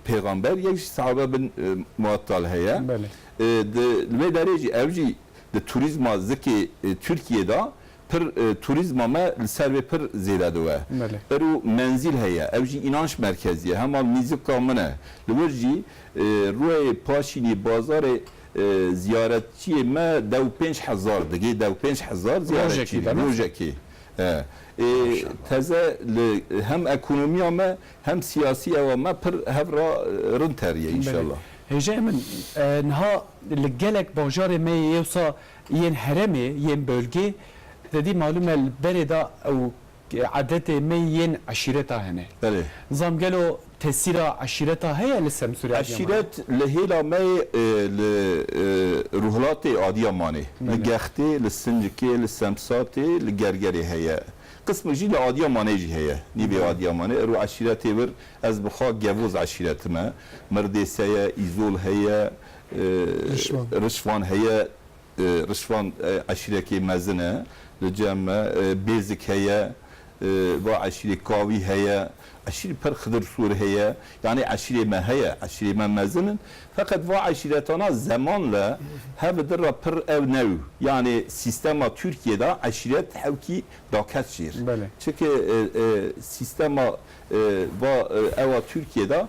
pêxamber, yek jî sahabe bin, e, Muattal heye. Belê. E, di, li vê derê jî ev jî di turîzma zikê, e, Tirkiyê de pir, e, turîzma me li ser vê pir zêde diwe. Belê. Ero menzîl heye, ew jî înanç merkezî ye. Hema li nîzika min e. Li wir jî, e, rûyê paşînî bazarê, e, ziyaretçiyê me dew pênc hezar digê, dew pênc hezar ziyaretçî. Rojekî de ne? Rojekî. E, e, Maşallah. Teze li hem ekonomiya me hem siyasî ewa me pir hev ra, e, rind teriye înşallah. Belê. Hêjayê min, e, niha li gelek bajarê me yê wisa yên herêmê, yên bölgê, te dî malûm e li berê de ew edetê me yên eşîreta hene. Belê. Zam gelo tesîra eşîreta heye li Semsûrê Adıyamanê? Eşîret li hêla me, e, li, e, rûhilatê Adiyamanê, li Belê. Gextê, li Sincikê, li Semsatê, li Gergerê heye. Qismik jî li Adiyamanê jî heye. Nîvê Belê. Adiyamanê. Ero eşîretê wir ez bi xwe Gevoz eşîretim e. Mirdêse ye, Îzol heye, e, Rişvan. Rişvan heye. E, Rişvan, e, eşîrekê mezin e, li cem me, e, Bêzik heye, e, va eşîrê Kawî heye, eşîrê pir Xidir Sûr heye, yanî eşîrê me heye, eşîrê me mezin in. Feqet va eşîretana zemanle hev di re pir ew new, yanî sîstema Tirkiyê de eşîret hewkî daket jêr. Belê. Çike, e, e, sîstema, e, va, e, ewa Tirkiyê de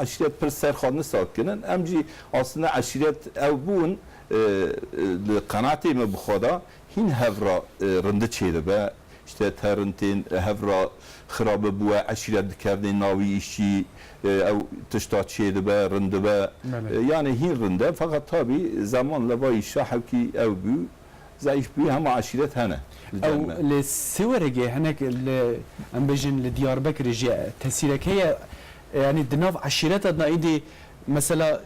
eşîret pir ser xwe nisa kinin. Em jî aslında eşîret ew bûn, e, e, li qenaatê me bi xwe de hîn hev re, e, rindi çêdibe. İşte terin tên hev re xirabe bûye, eşîret dikevnê navî îşçî, e, ew tişta çêdibe, rindibe. Belê. E, yani hîn rinde. Fakat tabi zeman li va îşa hewkî ew bû, zayîf bû, hema eşîret hene li cem me. Ew li Siweregê hinek li, em bêjin li Diyarbekirê jî tesîrek heye. E, yani di nav eşîreta de îdî mesela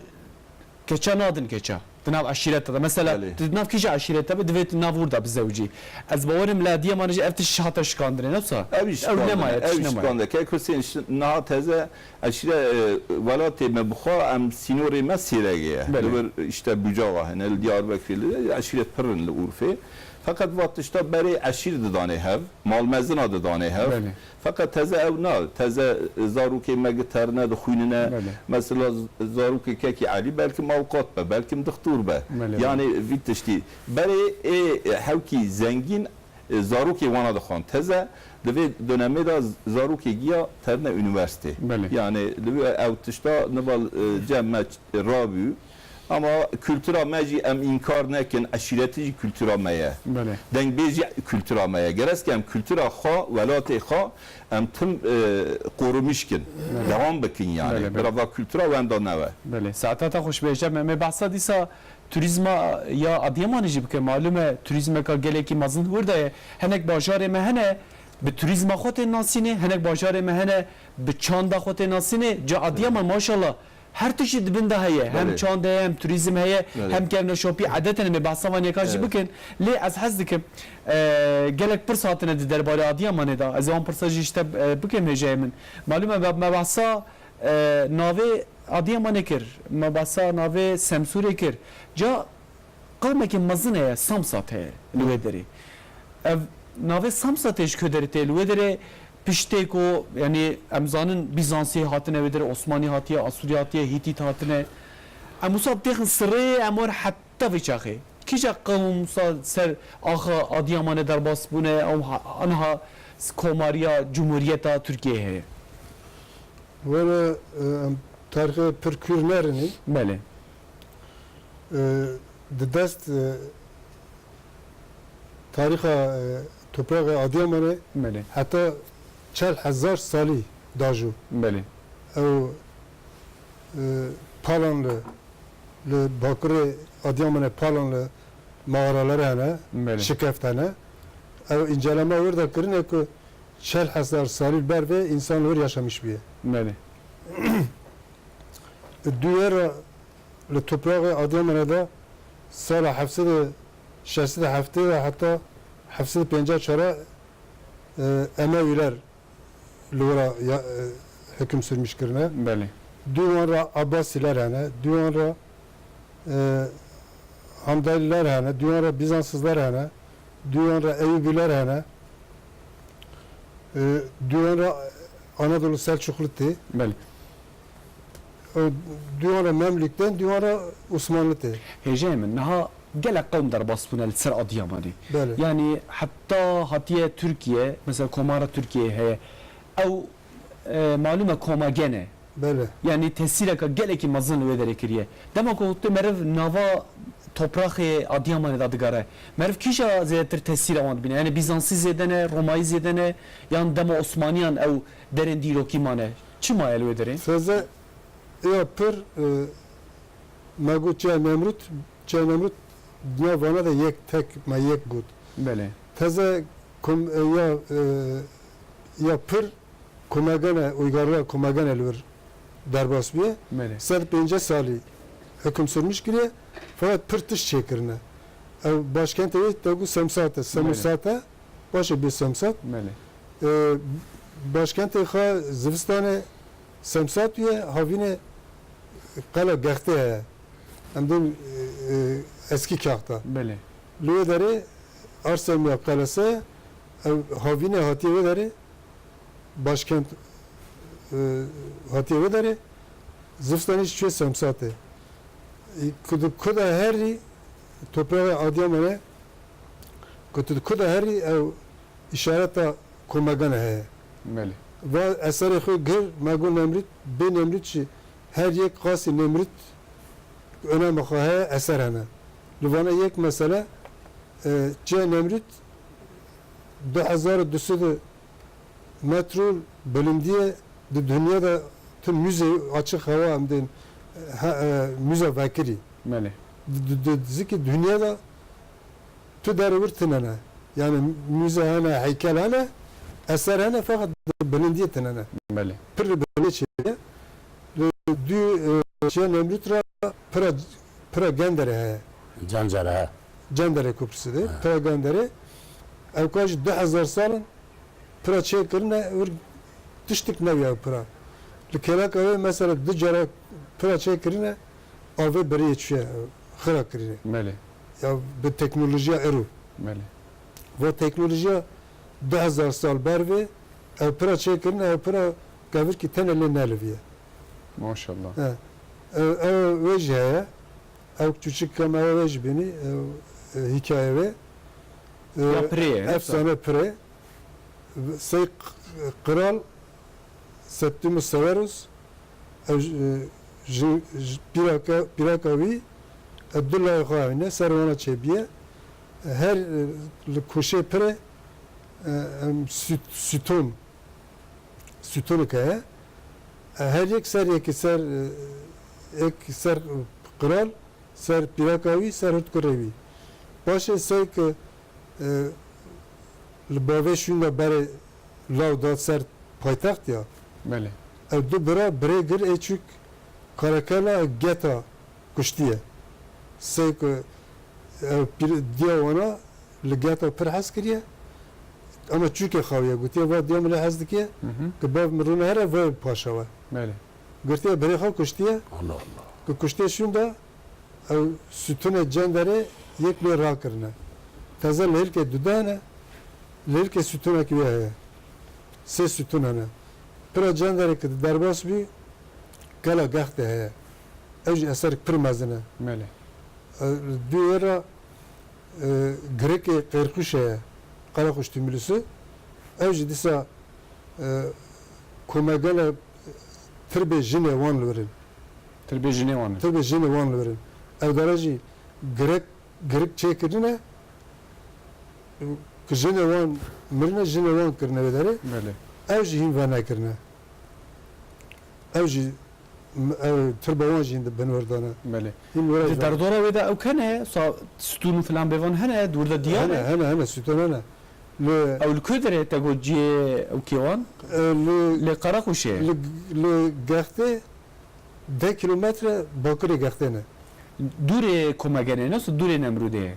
keça nadin keça. Di nav eşîreta de. Mesela, Belê. tu di nav kîja eşîreta be, divê tu nav wir de bizewicî. Ez bawerim li Adiyamanê jî ev tişt hate şikandinê, ne wisa? Ew jî Ew şikandine, nemaye, ew tişt jî nemaye. şikandine. Kek Husên, niha teze eşîre, e, welatê me bi xwe, em sînorê me Sêregê ye. Belê. Li wir, işte, Bucaxa hene, li Diyarbekirê, li eşîret pir in li Urfê. Feqet va tişta berê eşîr didanê hev, malmezina didanê hev. Belê. Feqet teze ew na, teze zarokê me gi terine dixwînine. Belê. Mesela z-, zarokê kekî Elî belkim avûkat be, belkim dixtor be. Belê, belê. Yani vî tiştî. Berê ê hewkî zengîn, e, zarokê wana dixwan. Teze di vê dönemê de z-, zarokê giya terine unîversîtê. Belê. Yani li vê ew tişta nival, e, cem me ç-, rabû. Ama kultura me jî em înkar nekin, eşîretî jî kultura me ye. Belê. Dengbêj jî kultura me ye. Gerek em kultura xwe, welatê xwe em tim, e, qorumîş kin. Belê. Dewam bikin yani. Belê, belê. Bira va kultura wenda newe. Belê. Saeta te xweş be. Em ê behsa dîsa turîzma ya Adiyamanê jî bike. Malûm e, turîzmeka gelekî mezin wir de ye. Hinek bajarê me hene, bi turîzma xwe tên nasînê, hinek bajarê me hene, bi çanda xwe tên nasînê. Ca Adiyaman maşallah Her tiştî di bin de heye. Hem Belê. çand heye, hem turîzm heye, Belê. hem kevneşopî, edetene me behsa van yeka jî Evet. bikin. Lê ez hez dikim, e, gelek pirs hatine di derbarê Adiyamanê de. Ez ê wan pirsa jî ji te, e, bikim hêjayê min. Malûm e, me behsa, e, navê Adiyamanê kir, me behsa navê Semsûrê kir. Ca qewmekî mezin heye, Samsat heye li wê derê. Ev navê Samsatê ji ku derê tê? Li wê derê piştê ku, yanî em zanin Bîzansî hatine wê derê, Osmanî hatiye, Asûrî hatiye, Hîtît hatine. Em wisa têxin sirê, em wer heta vê çaxê. Kîja qewm wisa ser axa Adiyamanê derbas bûne, ew ha-, aniha komariya, cumhuriyeta Tirkiyeyê heye? Were, e, em tarixê pir kûr nerinî. Belê. E, di dest, e, tarîxa, e, topraxê Adiyamanê Belê. heta çel hezar salî dajo. Belê. Ew, e, Palan li, li bakurê Adiyamanê Palan li mağaraları hene, Belê. şikeft hene. Ew înceleme wir de kirine ku çel hezar salî li ber vê însan li wir yaşamiş bûye. Belê. Dû were li topraxê Adiyamanê de sala heft sed û şeş sed û heftê ve heta heft sed û pêncî û çar, e, Emewîler li wira ya, e, hikm sürmüş kirine. Belê. Dû wan re Abbasîler hene, dû wan re, e, Hamdaniler hene, dû wan re Bizansızlar hene, dû wan re Eyûbîler hene, e, dû wan re Anadolu Selçuklu tê. Belê. E, dû wan re Memlûk tên, dû wan re Osmanlı tê. Hêjayê min, niha gelek qewm derbas bûne li ser Adiyamanê. Belê. Yanî heta hatiye Tirkiye, mesela Komara Tirkiyeyê heye. Ew, e, malûm e komegen e. Belê. Yanî tesîreke gelekî mezin li wê derê kiriye. Dema ku tu meriv nava topraxê Adiyamanê de digere, meriv kîja zêdetir tesîra wan dibîne? Yanî Bîzansî zêde ne, Romayî zêde ne, yan dema Osmaniyan ew derên dîrokî mane? Çi maye li wê derê? Teze ya pir, e, me got çiya Nemrûd, çiya Nemrûd dinya vana de yek tek me yek got. Belê. Teze kom-, e, ya, e, ya pir komegene, uygarlığa komegene li wir derbas bûye. Belê. Sed pêncî salî hikm sürmüş kiriye, fakat pir tişt çêkirine. Ew başkentê wê te got Semsat e, Belê. Semusat e, baş e bê Semsat. Belê. E, başkentê xwe zivistanê Semsat ye, havînê qela Gextê heye. Em dên, e, e, eskî kaxta. Belê. Li wê derê Arsemya Qelese, ev havînê hatiye wê derê, başkent, e, hatiye wê derê, zivistanê jî çûye Semsatê. E, ku di ku de herî topraxê Adiyamanê, ku tu di ku de herî ew îşareta komegane heye. Belê. Va eserê xwe gir, me got Nemrûd, bê Nemrûd jî her yek qasî Nemrûd önema xwe heye, eser hene. Li vana yek mesele, e, çiya Nemrûd du hezar û du sed metrû bilindiyê di dinya de tu müze açık hava em dên, he, e, müze vekirî. Belê. Di, di, di, zikî dinya de tu derê wir tine ne. Yani müze hene, heykel hene, eser hene, fakat bilindiyê tine ne. Belê. Pir li bilindiyê çêye. Li dû, e, çiya Nemrûd ra pira, pira Genderê heye. Cendere, he. Cenderê Köprüsü de, He. pira Genderê. Ew ka jî du hezar sal in, pira çêkirine, wir tiştik newiya pira. Li kêleka wê mesela du cara pira çêkirine, avê beriyê çûye, xira kirine. Belê. Ya bi teknolojiya ero. Belê. Va teknolojiya du hezar sal ber vê, ew pira çêkirine, ew pira kevirkî tene lê neliviye. Maşallah. He. Ew, ew wê jî heye. Ew çûçik kem ew wê jî bînî, ew, e, hikaye wê. E, Ya pirê ye, efsane pirê. Sey K-, Kral Septimus Severus, ew ji, ji, ji pîraka, pîraka wî, e, du layê xwe hewîne, ser wana çêbiye. Her, e, li koşê pirê, e, em, süt-, sütun, sütuneke heye. E, her yek ser yekî ser, e, yek ser kral, ser pîraka wî, ser hurt kurê wî. Paşê sey ke, e, li bavê şûnda berê law da ser paytext ya. Belê. Ew du bira birê gir ê çûk Karekela geta kuştiye. Sey ku ev pîr-, diya wana li geta pir hez kiriye. Ama çûkê xawiye gotiye, va diya min lê hez dikiye, Hı hı. Ku bav min rûne here vay paşa we. Belê. Girtiye berê xwe kuştiye. Allah Allah. Ku kuştiye şûnda ew sütûnê cenderê yek lê rakirine. Teze lêrikê dude hene, lêrikê sütûnekî wê heye. Sê sütûn hene. Pira cenderê ki derbas bî, kela gextê heye. Ew jî eser pir mezin e. Belê. E, dû wê re, e, girikê qêrqûşê ye. Qereqûş tümülüsü. Ew jî dîsa, e, komegele tirbê jinê wan li wir in. Tirbê jinê wan in. Tirbê jinê wan li vir in. Ew dere jî girek, girik çêkirine, ku jinê wan mirine, jinê wan kirine wê derê. Belê. Ew jî hîn venekirine. Ew jî, ew tirba wan jî hîn di bin wir de ne. Belê. Hîn were Di derdora wê de ew kene, sa stûn û filan bêvan hene, di wir de diyar Hene, e? Hene, hene, stûn hene. Li Ew li ku derê te got cihê ew kêwan? E, li, Li Qereqûşê? Li, li Gextê deh kilometre bakurê Gextê ne. Dûrê Komegenê ne, dûrê Nemrûdê ye?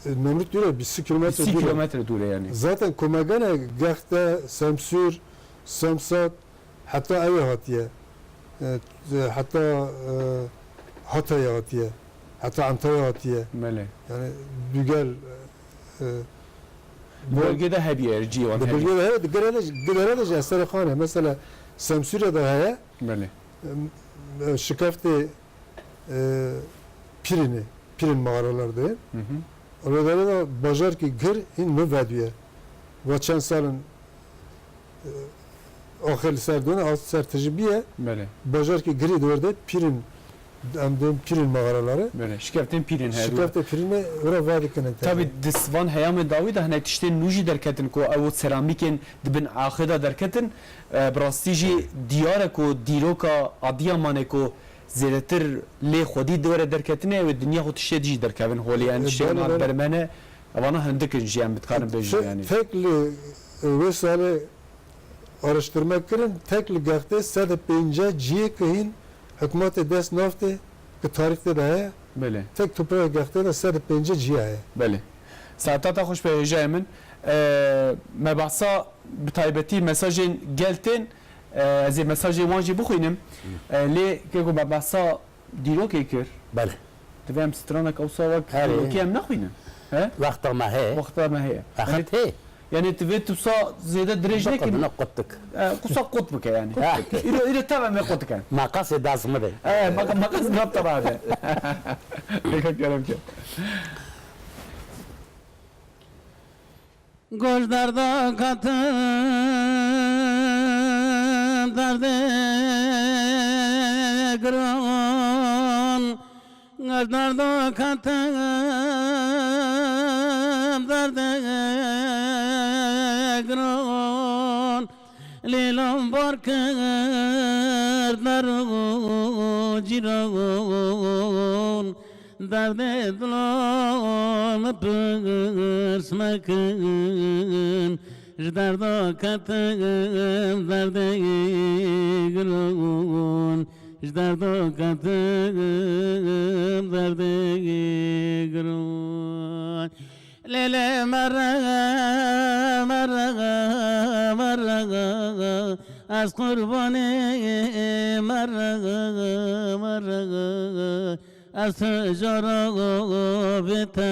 E, Nemrûd dûr e, bîst kilometre Bîst dûr e. Kilometre dûr e yani. Zaten Komegene Gexte, Semsûr, Samsat, heta ew ê hatiye. E, heta, e, Hatayê hatiye. Heta Antayê hatiye. Belê. Yani dugel, e, Di bölgede hebiye, cî wan Di hebiye. Bölgede heye, di gere de, di gere de jî eserê xane. Mesela Semsûrê de heye. Belê. Em, e, şikeftê, e, Pîrînê, Pîrîn mağaralar de. Hı hı. Rêdere de bajarkî gir hîn nû vedûye. Va çend salin, e, axir li ser dûne, axir ser tijî bîye. Belê. Bajarkî girî di wir de Pîrîn, em dên Pîrîn mağaraları. Belê. Şikeftên Pîrîn heye. Şikeftê Pîrînê wira vedikinin. Tabii di van heyamê dawî de hene tiştên nû jî derketin ku ew seramîkên di bin axê de derketin. E, bi rastî jî diyar e ku dîroka Adiyamanê ku zêdetir lê xwedî di were derketinê, ew ê dinya xwe tiştê dijî derkevin holê, yani E, tiştê belê, wan belê. Bermene, evana hindik in jî, em dikarin bêjin Te-, yani. Tek li, e, wê salê araştirme kirin, tek li Gextê sed û pêncî cihê ku hîn hikûmetê dest nav tê, ku tarîx tê de heye. Belê. Tek topraya Gextê de sed û pêncî cihê heye. Belê. Saeta te xweş be hêjayê min. E, me behsa bi taybetî mesajên gel tên, e, ez ê mesajên wan jî bixwînim. E, lê keko me behsa dîrokê kir. Belê. Divê em stranek ewsa wek Erê. Dîrokê em nexwînin. He? Wexta me heye. Wexta me heye. Wexet Yani, heye. yani divê tu wisa zêde dirêj Biqe nekin. bine qutik. E, wisa qut bike yani. Ha. Îro, îro tev em ê qut dikin. Maqasê dazmi de. E, maqa-, maqas gap tera de. Pêka kerem ke. Goş derda ketim derdê giran, goş derda ketim derdê giran, lîlan bar kir der û cîran. Derdê dila min pirs mekin, ji derda ketim derdê giran, ji derda ketim derdê giran. Lê lê mere, mere, mere, ez qurbanê mere, mere. Ez tu cara bê te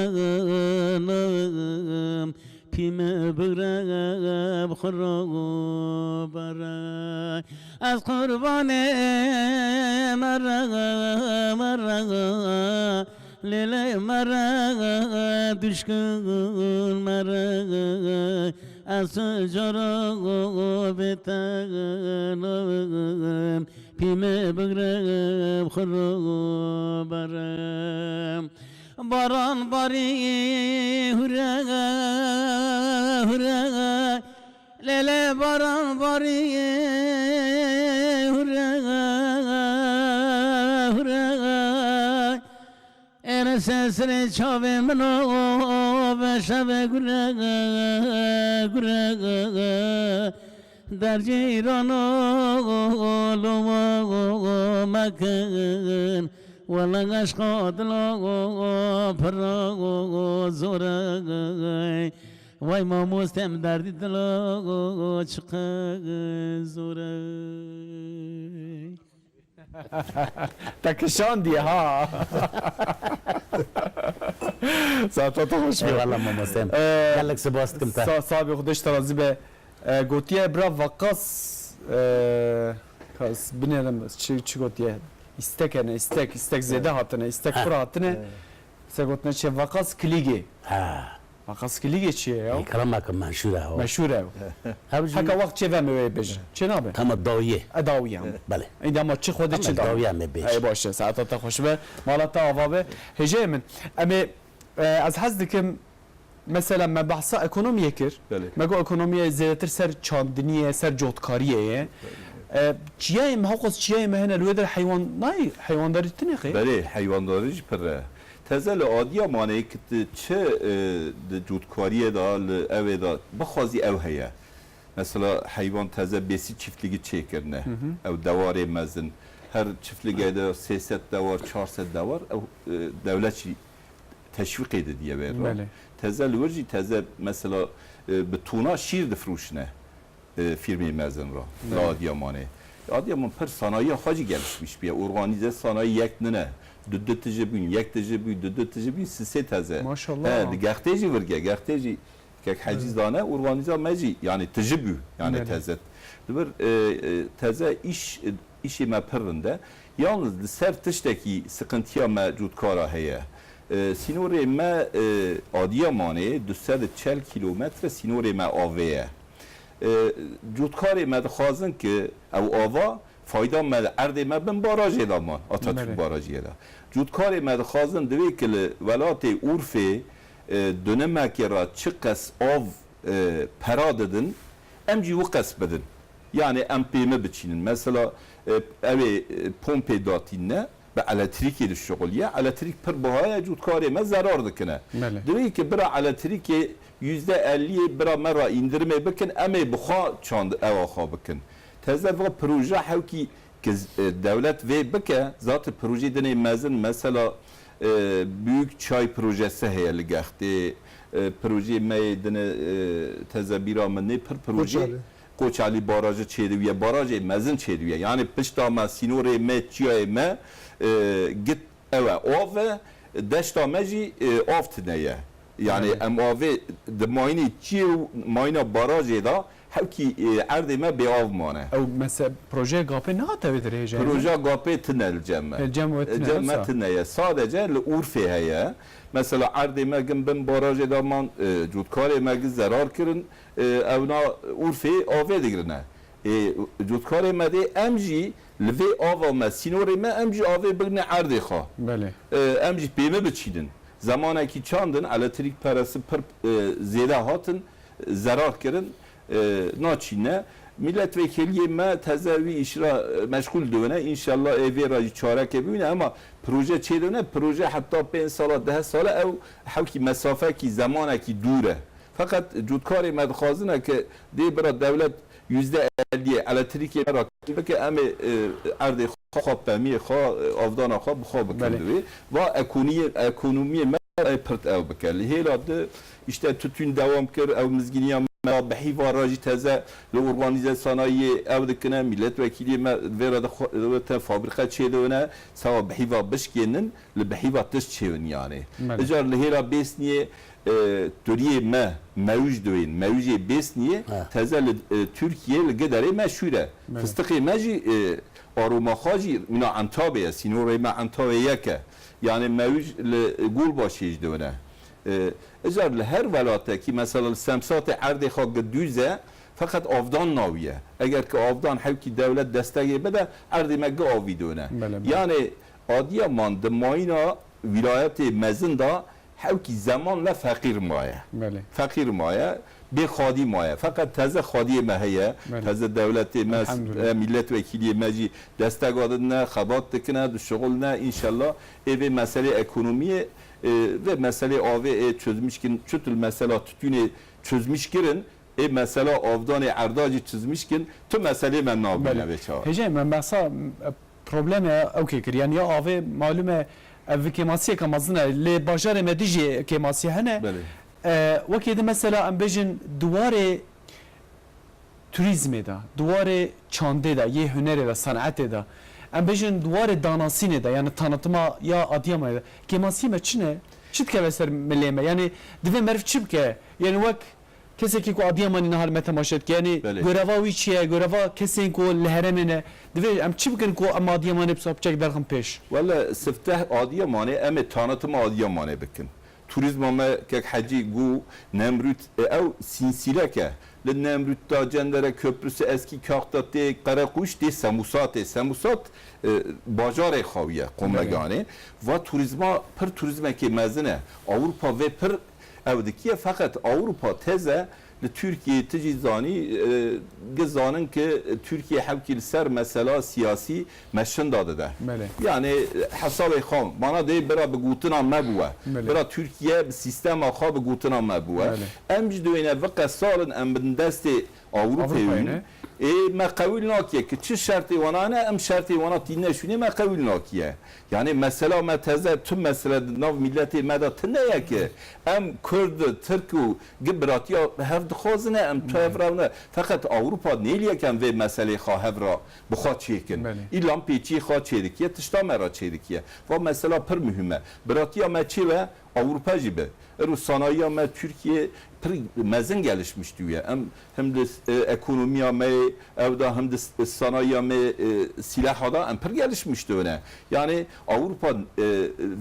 nabim, pî me bigre bi xwe re bere. Ez qurbanê mere, mere, lê lê mere, duşkun mere. Ez tu cara bê te nabim, pî me bigre bi xwe re bere. Baran barî hure, hure, lê lê baran barî hure, hure. Êre sesrê çavê min o be şevê gure, gure. Dercîrano loma me kin, wela eşqa dilo pira zor e. Vay mamostem derdî dilo çiqe zor e. Te kişandiye ha. Saeta te xweş be. Eyvallah mamoste. Ee, Gelek spas dikim te. Sa-, sabi Xwedê ji te razî be. Ee, gotiye bira Vakas, ee, kas binêrim çi, çi gotiye? Îstek hene, îstek, îstek zêde hatine, îstek pir hatine. Se gotine çi Vakas Kilîgê. Ha. Maqas Kilîgê çi ye ya? Ê, kilameke meşhûr e o. Meşhûr e o. Ev jî Heka wext çêve me wê bêje. Çê nabe? Tamam, dawiyê. E, dawiyê em. Belê. Ê, dema çi xwe de Tamam, çi dawiyê. dawiyê me bêje. Ey, baş e. Saeta te xweş be. Mala te ava be. Hêjeyê min. Em ê, e, ez hez dikim, mesela me behsa ekonomiyê kir. Belê. Me got ekonomiyê zêdetir ser çandiniyê, ser cotkariyê ye. E, çiyayê me, hewqas çiyayê me hene li wê der heywan nayê, heywandarî tune qê? Belê, heywandarî jî pir e. Teze li Adiyamanê ki tu çi, e, di cotkariyê de, li ewê de bixwazî ew heye. Mesela heywan teze bêsî çiftligî çêkirine. Hı hı. Ew dewarê mezin. Her çiftligê de sê sed dewar, çar sed dewar, ew, e, dewlet jî teşwîqê didiye wê re. Belê. Teze li wir jî teze mesela, e, bi tona şîr difroşine, e, fîrmê mezin re. Belê. Li Adiyamanê. Adiyaman pir sanayiya xwe jî gelişmiş bûye. Organîze sanayî yek nine. Du du tije bûn, yek tije bû, du du tije bûn, sisê teze. Maşallah. He, di gextê jî virge, gextê jî kek hecîz dane, organîza me jî, yani tije bû, yani Belê. teze. Di vir, e, e, teze îş, e, îşê me pir rind e. Yalnız li ser tiştekî sıkıntıya me cotkara heye. E, sînorê me, e, Adiyamanê du sed û çel kîlometre sînorê me avê ye. E, cotkarê me dixwazin ki ew ava fayda me, erdê me bin barajê de man, Atatürk Belê. barajê de. Cotkarê me dixwazin divê ki li welatê Urfê, e, dönemekê re çiqas av, e, pera didin, em jî wiqas bidin. Yani em pême biçînin. Mesela, e, ew ê, e, pompê datîne, bi elektrîkê dişuxuliye. Elektrîk pir biha ye, cotkarê me zerar dikine. Belê. Divê ki bira elektrîkê yüzde elliyê bira me re îndirimê bikin, em ê bi xwe çand ewa xwe bikin. Teze va proje hewkî ki z-, e, dewlet vê bike, zaten projeyê dinê mezin, mesela, e, Büyük Çay projesi heye li Gextê, e, projeyê me yê dinê, e, teze bîra min nê pir projeyê Koçalî. Koçalî barajı çêdiviye, barajê mezin çêdiviye. Yani pişta me, sînorê me, çiyayê me, e, git ew e, av e, deşta me jî, e, av tine ye. Yani Belê. em avê di mayînê çiyê û mayîna barajê de hewkî, e, erdê me bê av mane. Ew mese-, projeyê gapê nehate wê dirêje? Proje gapê tine li cem me. Li cem we tine, Cem me wisa? tine ye. Sadece li Urfê heye. Mesela erdê me gin bin barajê de man, e, cotkarê me gin zerar kirin. E, ewna Urfê avê digrine. E, cotkarê me dê em jî li vê ava me, sînorê me, em jî avê bigine erdê xwe. Belê. E, em jî pême biçînin. Zemanekî çandin, elektrîk peresi pir, e, zêde hatin, zerar kirin, e, naçîne. Milletvekiliyê me teze wî îşra, e, meşgûl dibine. Înşallah ê vê re jî çareke bibîne, ema proje çêdibine. Proje heta pênc sala, deh sala ew hewkî mesafekî, zemanekî dûr e. Feqet cotkarê me dixwazine ke dê bira dewlet yüzde elliyê elektrîkê me rakî bike, em ê, e, erdê xwe, xwe pemiyê xwe, e, avdana xwe bi xwe bikin Belê. divê. Va ekoniyê-, ekonomiyê me ê pirt ew bike. Li hêla di, işte, tütün dewam kir, ew mizgîniya me bi hîva re jî teze li organîze sanayiyê ew dikine, milletvekiliyê me vê re dixwe-, te fabrîqe çêdibine, sawa bi hîva bişkênin, li bi hîva tişt çêbin yani. Belê. Icar li hêla Bêsniyê, e, turiyê me, mewj dibên, mewjê Bêsniyê, He. teze li, e, Tirkiyê li giderê meşhûr e. Belê. Fistiqê me jî, e, aroma xwe jî mîna Entabê ye, sînorê me Entabê yek e. Yani mewj li Gulbaşê jî dibine. E, icar li her welatekî, mesela li Semsatê erdê xwe gi dûz e, feqet avdan nawiye. Eger ki avdan hewkî dewlet destegê bide, erdê me gi avî done. Belê, belê. Yani Adiyaman di mayîna wîlayetê mezin de hewkî zeman le feqîr maye. Belê. Feqîr maye, bê xadî maye. Feqet teze xadiyê me heye, Belê. teze dewletê me, Elhamdülillah. e, milletvekiliyê me jî destek adidine, xebat dikine, dişuxuline. Înşallah ê vê meselê ekonomiyê, e, vê meselê avê ê çözmüş kin, çutil mesela tütünê çözmüş kirin, ê mesela avdanê erda jî çizmiş kin, tu meselê me nabîne Belê. vê çawa. Hêjê, me behsa, e, Probleme ew kê kir. Yani ya avê malum e, ev kêmasiyeke mezin e. Lê bajarê me dijî kêmasî hene. Belê. E, wekî di mesela em bêjin di warê turîzmê de, di warê çandê de, yê hunerê de, sanetê de, em bêjin di warê danasînê de, yani tanıtıma ya Adıyamanê de, kêmasiyê me çi ne? Çi dikeve ser milê me? Yani divê meriv çi bike? Yani wek kesekî ku Adıyamanê niha li me temaşe dike, yani Belê. göreva wî çi ye? Göreva kesên ku li herêmê ne, divê em çi bikin ku em Adıyamanê bi piçek derxin pêş? Wele sifteh Adıyamanê, em ê tanıtıma Adıyamanê bikin. Turîzma me kek Hecî got, Nemrût, e, ew sînsîlek e. Li Nemrût da Cendere Köprüsü, Eski Kağıt'ta tê Qereqûş tê Semusatê. Semusat, e, bajarê xawiye, Belê. Qomeganê. Va turîzma pir turîzmekê mezin e. Ewropa vê pir ew dikiye, feqet Ewropa teze li Tirkiyeyê tu jî zanî, e, gi zanin ki Tirkiye hewkî li ser mesela siyasî me şinda dide. Belê. Yani, e, hesabê xwe, mana dê bira bi gotina me bûwe. Belê. Bira Tirkiye bi sîstema xwe bi gotina me bûwe. Belê. Em ji duyêne viqe salin em bin destê Ewropayê Ewropayê wîn. ne? Ê me qewîl nakiye ki çi şertê wana hene, em şertê wana tîne şûnê me qewîl nakiye. Yani mesela me teze tu mesele di nav milletê me de tune ye ki em Kurd, Tirk û gi biratiya hev dixwazine, em tu hev rewne. Feqet Ewropa nêliye ki em vê meselê xwe hev ra bi xwe çêkin. Belê. Îlla em pêçiyê xwe çêdikiye, tişta me ra çêdikiye. Va mesela pir muhim e. Biratiya me çê be, Ewropa jî be. Îro sanayiya me Tirkiye pir mezin gelişmiş diye. Em hem di, e, ekonomiya me, ew da hem di s-, sanayiya me, e, silaha da em pir gelişmiş dibine. Yani Ewropa, e,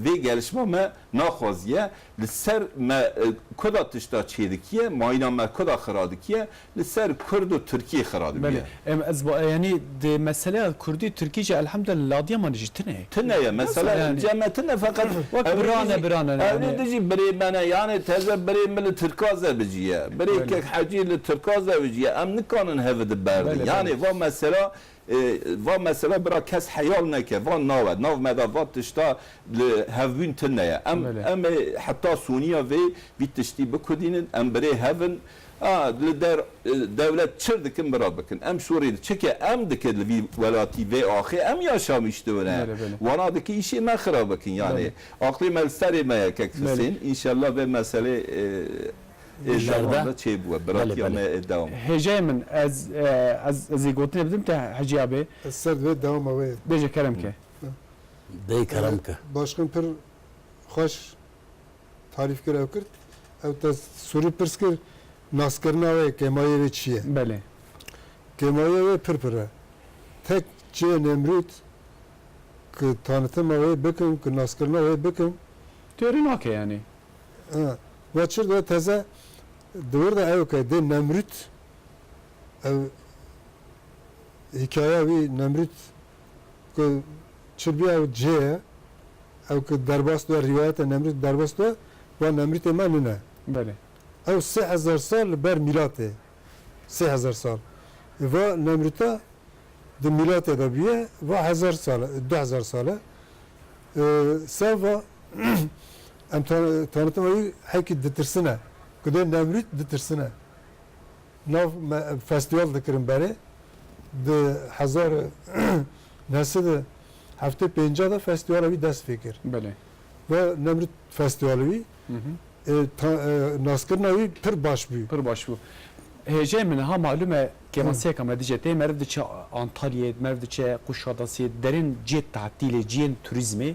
vê gelişma me naxwaziye. Li ser me, e, kuda tişta çêdikiye, mayîna me kuda xira dikiye, li ser Kurd û Tirkî xira dikiye. Belê. Em, ez ba, yani di meseleya Kurdî, Tirkî jî elhamdülillah li Adıyamanê jî tune ye. Tune ye. Mesela yani cem me tune, feqet Wek ew ê birane, dijî, birane ew ê yani. dijî birê me ne, yani teze birê min li Tirka zeviciye. Birê Belê. kek Hecî li Tirka zeviciye. Em nikanin hevi di berdin. Belê, Yani belê. va mesela, e, va mesela bira kes heyal neke, va nawe, nav me de va tişta li hevbûn tune ye. Em, Belê. em ê heta soniya vê, vî tiştî bikudînin, em birê hevin, a, li der, e, dewlet çir dikin, bira bikin. Em şorê di çike em dikin li vî welatî vê axê em yaşamış dibine. Belê, belê. Wana diki îşê me xira bikin yani. Belê. Aqlê me li serê me ye kek Belê. Husên. Înşallah vê meselê, e, ê Înşallah. devam de çê bûwe. Belê, Biratiya belê. me ê devam. Hêjayê min, ez, e, ez, ez ê gotinê bidim te Hecî abê. Ez ser divê dewama wê. Bêje kerem ke. Hı. Dê kerem ke. Başkan pir xweş tarîf kir, ew kir. Ew te sorî pirs kir, naskirina wê, kêmayê wê çi ye? Belê. Kêmayê wê pir pir e. Tek çiyê Nemrûd ki tanıtıma wê bikim, ki naskirina wê bikim. Têrî nake yani. Ha. Ve çir de teze di wir de ew ke dê Nemrûd, ew hikaya wî Nemrûd ku çi bî ew cê ye, ew ku derbas dibe, rîwayeta Nemrûd derbas dibe, va Nemrûdê me nine. Belê. Ew sê hezar sal li ber mîlatê. Sê hezar sal. Va Nemrûda di mîlatê de bûye, va hezar sal e, du hezar sal e. Ee, se va em tan-, tanıtıma wî hekî ditirsine. Ku dê Nemrûd ditirsine. Nav me, festîval dikirin berê. Di hezar neh sed û heftê pênc de festîvala wî dest pê kir. Belê. Ve Nemrûd festîvala wî, Hı hı. e, ta-, e, naskirina wî pir baş bû. Pir baş bû. Hêjayê min, ha malum e, kêmasiyeka me dice tê, meriv diçe Antalyayê, meriv diçe Kuşadasiyê, derên cihê tatîlê, cihên turîzmê.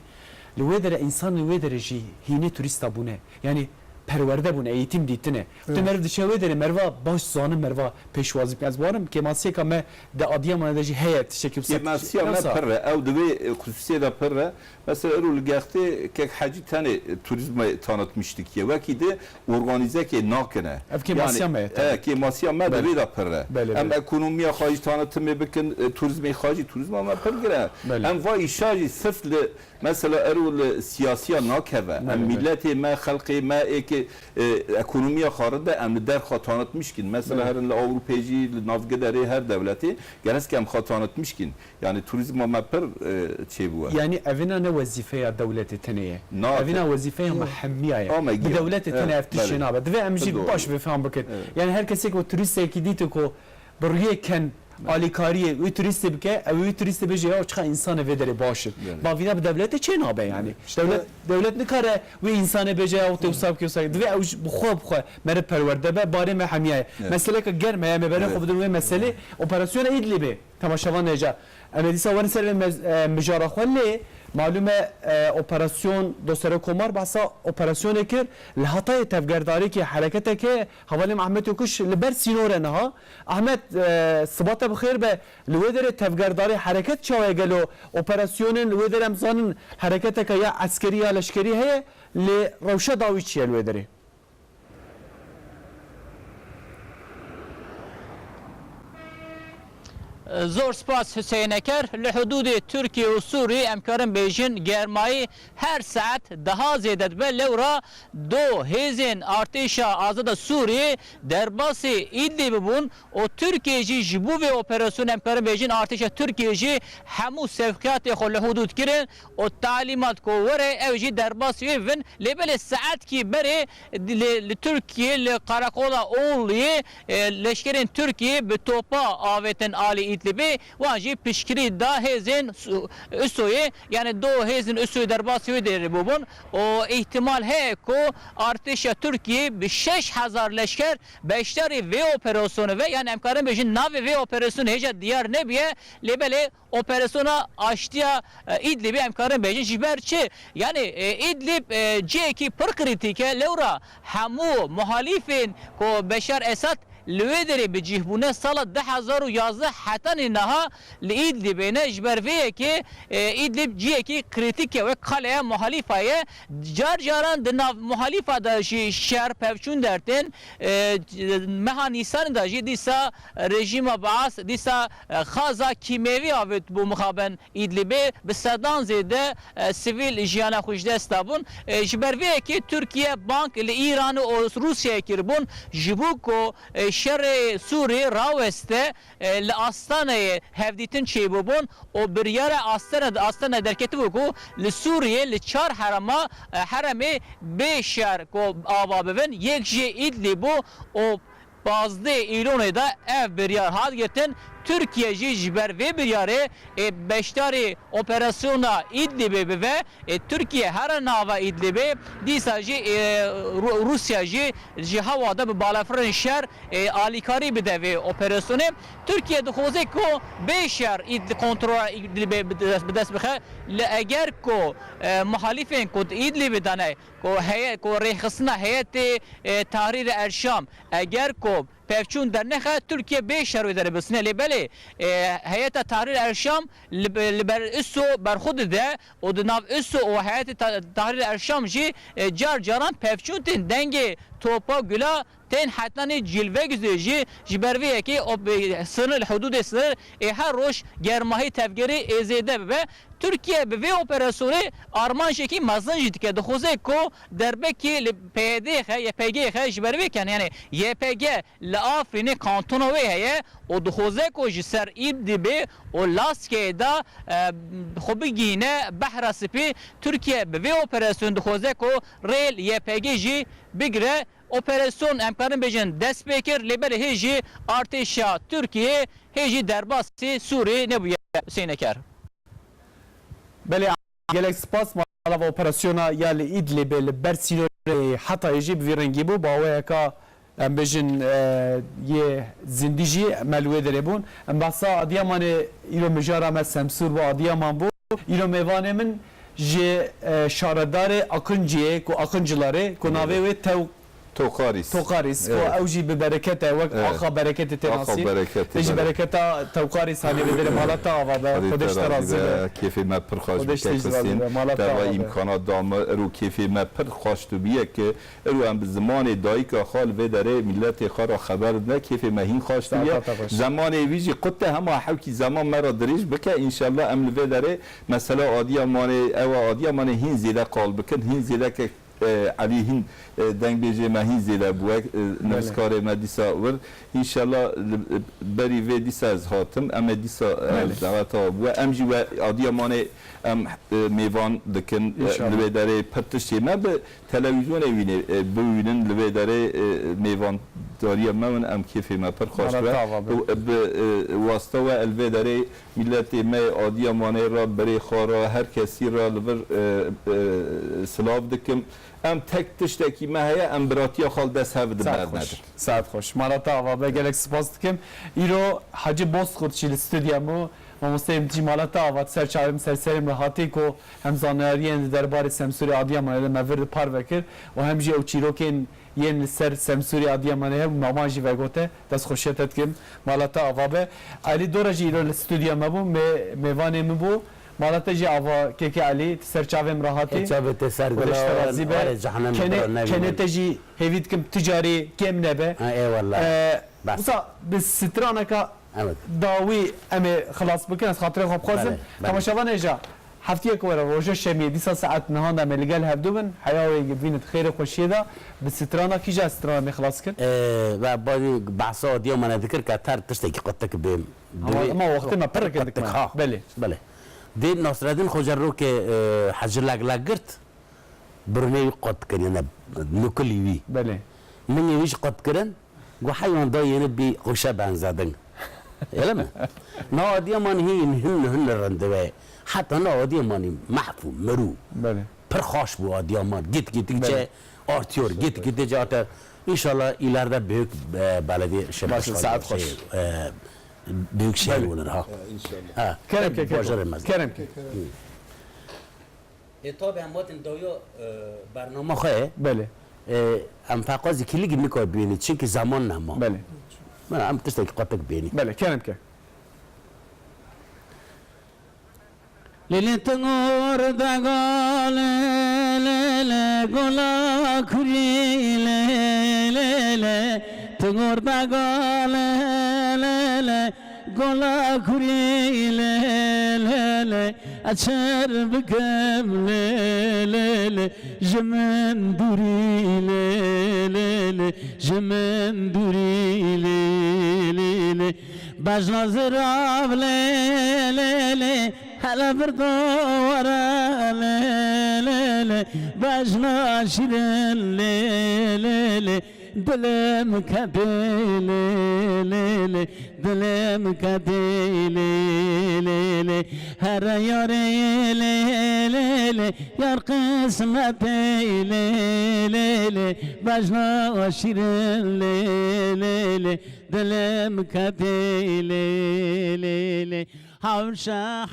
Li wê derê, însan li wê derê jî hînê turîsta bûne. Yani perwerde bûne, eğitim dîtine. Tu Evet. meriv diçe wê derê, meriva baş zanin, meriva pêşwazî bike. Ez barim kêmasiyeka me di Adıyamanê de jî heye tiştekî wisa. Kêmasiya me pir e, ew di vê, e, xusûsiyê de pir e. Mesela îro li Gextê kek Hecî tenê, e, turîzmayê tanıtmış dikiye. Wekî di organîzekê nakine. Ev kêmasiya Yani, me ye, e, tabii. kêmasiya me di Belê. vê de pir e. Belê, Em belê. ekonomiya xwe jî tanıtımê bikin, e, turîzmê xwe jî, turîzma me pir gire. Belê. Em va îşa jî sirf li Mesela ero li siyasiya nakeve. Em Belê, belê. milletê me, xelqê me ê ki, e, ekonomiya xwe ride, em li derxa tanıtmış kin. Mesela Belê. herin li Ewropê jî, li navgiderê her dewletê gerek em xwe tanıtmış kin. Yani turîzma me pir, e, çêbûye. Yani evina ne wezîfeya dewletê tenê ye. Na, Evina te- wezîfeya me hemiya ye. Ama Bi giya. dewletê Evet, tenê ev tiştê belê. nabe. Divê em jî Doğru. baş bifam bikin. Evet. Yani her kesê ku turistekî dîtî ku bi rûyê ken alîkariyê wî turîstê bike, ew wî turîstê bêje ya çiqa însanê vê derê baş in. Belê. Bavîna bi dewletê çê nabe yani. Belê. İşte dewlet, dewlet nikare wî însanê bêje ya tê wisa bike wisa. Divê ew ji bi xwe bi xwe meriv perwerde be, barê me hemiya ye. Evet. Meseleke germ heye, me berê Evet. xwe bidin wê meselê. Operasyona Îdlibê. Temaşevan hêja. Em ê dîsa werin ser vê mez-, e, mijara xwe lê malûm e, e, operasyon do Serokkomar behsa operasyonê kir. Li Hatayê tevgerdarîkê hereketeke hevalên Ahmet Yokuş li ber sînor e niha. Ahmet, e, sibate bi xêr be. Li wê derê tevgerdarî hereket çawa ye gelo? Operasyonên li wê derê em zanin hereketeke ya eskerî ya leşkerî heye. Lê rewşa dawî çi ye li wê derê? Zor spas Hüseyin Eker. Li hudûdê Tirkiye û Sûrî em karin bêjin germayî her saet daha zêde dibe. Lewra do hêzên Artêşa Azada Sûrî derbasî Îdlîbê bûn û Tirkiye jî ji bo vê operasyonê em karin bêjin artêşa Tirkiye jî hemû sevkiyatê xwe li hudûd kirin û talîmat ku were ew jî derbasî wê bibin. Lê belê saetkî berê li, li Tirkiye, li qereqola Oğluyê, e, leşkerên Tirkiye bi topa avêtin alî Îdlibê, wan jî piştgirî da hêzên Su-, Usoyê, yani do hêzên Usoyê derbasî wê derê bûbûn û îhtimal heye ku artêşa Tirkiye bi şeş hezar leşker beşdarî vê operasyonê ve, yani em karin bêjin navê vê operasyonê hêja diyar nebiye, lê belê operasyona aştiya, e, Îdlibê em karin bêjin. Ji ber çi? Yani, e, Îdlib, e, cihekî pir krîtîk e. Lewra hemû muhalîfên ku Beşar Esad li wê derê bi cih bûne sala du hezar û yazdeh hetanî niha li Îdlibê ne. Ji ber vê yekê, e, Îdlib cihekî krîtîk e, wek qaleya muhalîfa ye. Car caran di nav muhalîfa de jî şer pevçûn dertên. E, meha Nîsanê de jî dîsa rejîma Baas dîsa, e, xaza kîmyevî avêt bo mixabin Îdlibê, bi sedan zêde, e, sivîl jiyana xwe ji dest dabûn. E, ji ber vê yekê Tirkiye bang li Îran û Rûsyayê kiribûn, ji bo ku, e, şerê Sûrî raweste, e, li Astanayê hevdîtin çêbûbûn û biryara Astana, Astana derketibû ku li Sûriyê li çar herema, e, heremê bê şer ku ava bibin, yek jê Îdlîb bû û pazdeh Îlonê de ev biryar hat girtin. Tirkiye jî ji ber vê biryarê ê beşdarî operasyona Îdlibê bibe. Ê Tirkiye here nava Îdlibê, dîsa jî, ê, Ru-, Rûsya jî ji hewa de bi balafirên şer, ê, alîkarî bide vê operasyonê. Tirkiye dixwaze ku bê şer Îdli-, kontrola Îdlibê bi dest, bi dest bixe. Li eger ku, e, muhalîfên ku di Îdlibê de ne, ku heye-, ku rêxistina heyetê, e, Tahrir el Şam, eger ku pevçûn dernexe, Tirkiye bê şer wê derê bisine. Lê belê, e, heyeta Tahrir el Şam li, li ber ISO berxwe dide û di nav ISO û heyetê Ta-, Tahrir el Şam jî, e, car caran pevçûn tên dengê topa gula tên hetanî cilvegizê jî ji ber vê yekê op-, e, sinir, hudûdê sinir ê her roj germahî tevgerê ê zêde bibe. Tirkiye bi vê operasyonê armanjekî mezin jî dike. Dixwaze ku derbekî li P Y D'ê xe, Y P G'ê xe ji ber vê ken. Yani Y P G li Afrînê kantona wê heye û dixwaze ku ji ser Îdlibê û Laskeyê de, e, xwe bigihîne Behra Spî. Tirkiye bi vê operasyonê dixwaze ku rê li Y P G jî bigire. Operasyon em karin bêjin dest pê kir, lê belê hê jî artêşa Tirkiyê hê jî derbasî Sûrî nebûye Hüseyin Eker. Belê, gelek spas. Mala operasyona ya li Îdlibê li ber sînorê Hatayê jî bi vî rengî bû. Baweyeka, em bêjin, e, yê zindî jî me li wê derê bûn. Em behsa Adiyamanê, îro mijara me Semsûr bû, Adiyaman bû. Îro mêvanê min ji, e, şaredarê Akinciyê, ku Akincilarê, ku navê wê Tew-, Tokarîs. Tokarîs, ku ew jî bi bereket e, wek Axa Bereketê tê nasîn. Bereketê, Te jî bereketa Tewkarîs hanê vê derê mala te ava be. Xwedê ji te razî be. Kêfê me pir xweş bû, Kek Husên. Te va îmkana da me, ero kêfê me pir xweş tu bûye ki ero em bi zimanê dayika xwe li vê derê miletê xwe re xeber dine, kêfê me hîn xweş tu bûye. Zemanê wî jî qut te hema hewkî zeman me re dirêj bike. Înşallah em li vê derê mesela Adiyamanê, ewa Adiyamanê hîn zêde qal bikin, hîn zêde ke e, Elî hîn, e, dengbêjê me hîn zêde bûye, e, nivîskarê me dîsa wir. Înşallah li, e, berî vê dîsa ez hatim, em ê dîsa, e, daweta bûye. Em jî we Adiyamanê em, e, mêvan dikin, e, li wê derê pir tiştê me bi televîzyonê wînê, e, biwînin li wê derê, e, mêvan Dariya me win em kêfê me pir xweş be. Bi, bi, e, wasta we el vê derê miletê me yê Adiyamanê re, berê xwe re, her kesî re li vir, e, e, silav dikim. Em tek tiştekî me heye, em biratiya xwe li dest hev de bernedin. Saet xweş. Saet xweş. Mala te ava be, gelek spas dikim. Îro Hacı Bozkurt jî li stûdya me. Mamosteyê min jî mala te ava, ser çavê min, ser serê min re hatî ku hem zanayariyên di derbarê Semsûrê Adiyamanê de me vir de parve kir û hem jî ew çîrokên yên li ser Semsûrê Adiyamanê hebû, me wan jî vegote. Destxweşiya te dikim. Mala te ava be. Elî Dora jî îro li stûdya me bû, mê-, mêvanê min bû. Mala te jî ava, kekê Elî, tu ser çavê min re hatî. E, çavê te ser Xwedê ji te gulan, razî be. Warê cehennem Kenê, bira nevînin. Kenê te jî hêvî dikim tu carî kêm nebe. Ha, eyvallah. E, Bas. Wisa bi straneka Evet. dawî em ê xilas bikin, ez xatirê xwe bixwazim. Belê, belê. Temaşevan hêja, heftiyek were roja şemiyê dîsa saet nihan de em ê li gel hevdu bin. Heya wê bibînin xêrê xweşiyê de, bi strana kîja strana em ê xilas kin? Ee, ve bavî behsa Adiyamanê dikir ke ter tiştekî qutik bêm. Ama, Divê ama wextê me pir qutik, ha. Belê. Belê. Dê Nasreddin Xocerokê, e, Hecî Leglek girt. Birûnê wî qut kir, yani nukilî wî. Belê. Mingê wî jî qut kirin, got heywan da yeni bir kuşa benzedin. Öyle mi? Na Adiyaman hîn hin hin rindeve. Hatta na Adiyamanî mahfû, mirû. Belê. Pir xaş bû Adiyaman. Git gittikçe Belê. artıyor, git gittikçe artıyor. İnşallah ileride büyük, e, belediye şey Baş başkanı, saat şey, hoş. e, büyük şehir Belê. olur ha. Ya, inşallah. Ha, Kerem ke, kerem. bajarım ben. Kerem ke. Hı. E, tabi em hatin dawiya, e, bernama xwe ye. Belê. E, em feqazî kilîgî nika bînî, çimkî zeman nema. Belê. Mana em tiştekî qatik bînî. Belê, kerem ke. Lêlê tingor dega lê, lê, lê, gola kurî lê, lê, lê. Tingor dega lê, lê, lê. Gola kurî lê, lê, lê, ez çer bikim lê, lê, lê, ji min dûrî lê, lê, lê, ji min dûrî lê, lê, lê. Bejna zirav lê, lê, lê, hele vir dawara lê, lê, lê. Bejna şîrin lê, lê, lê. Dilim kedê lê, lê, lê, dilim kedê lê, lê, lê. Here yarê lê, lê, lê, yar qismetê lê, lê, lê. Bejna şîrin lê, lê, lê, dilim kedê lê, lê, lê. Hawşa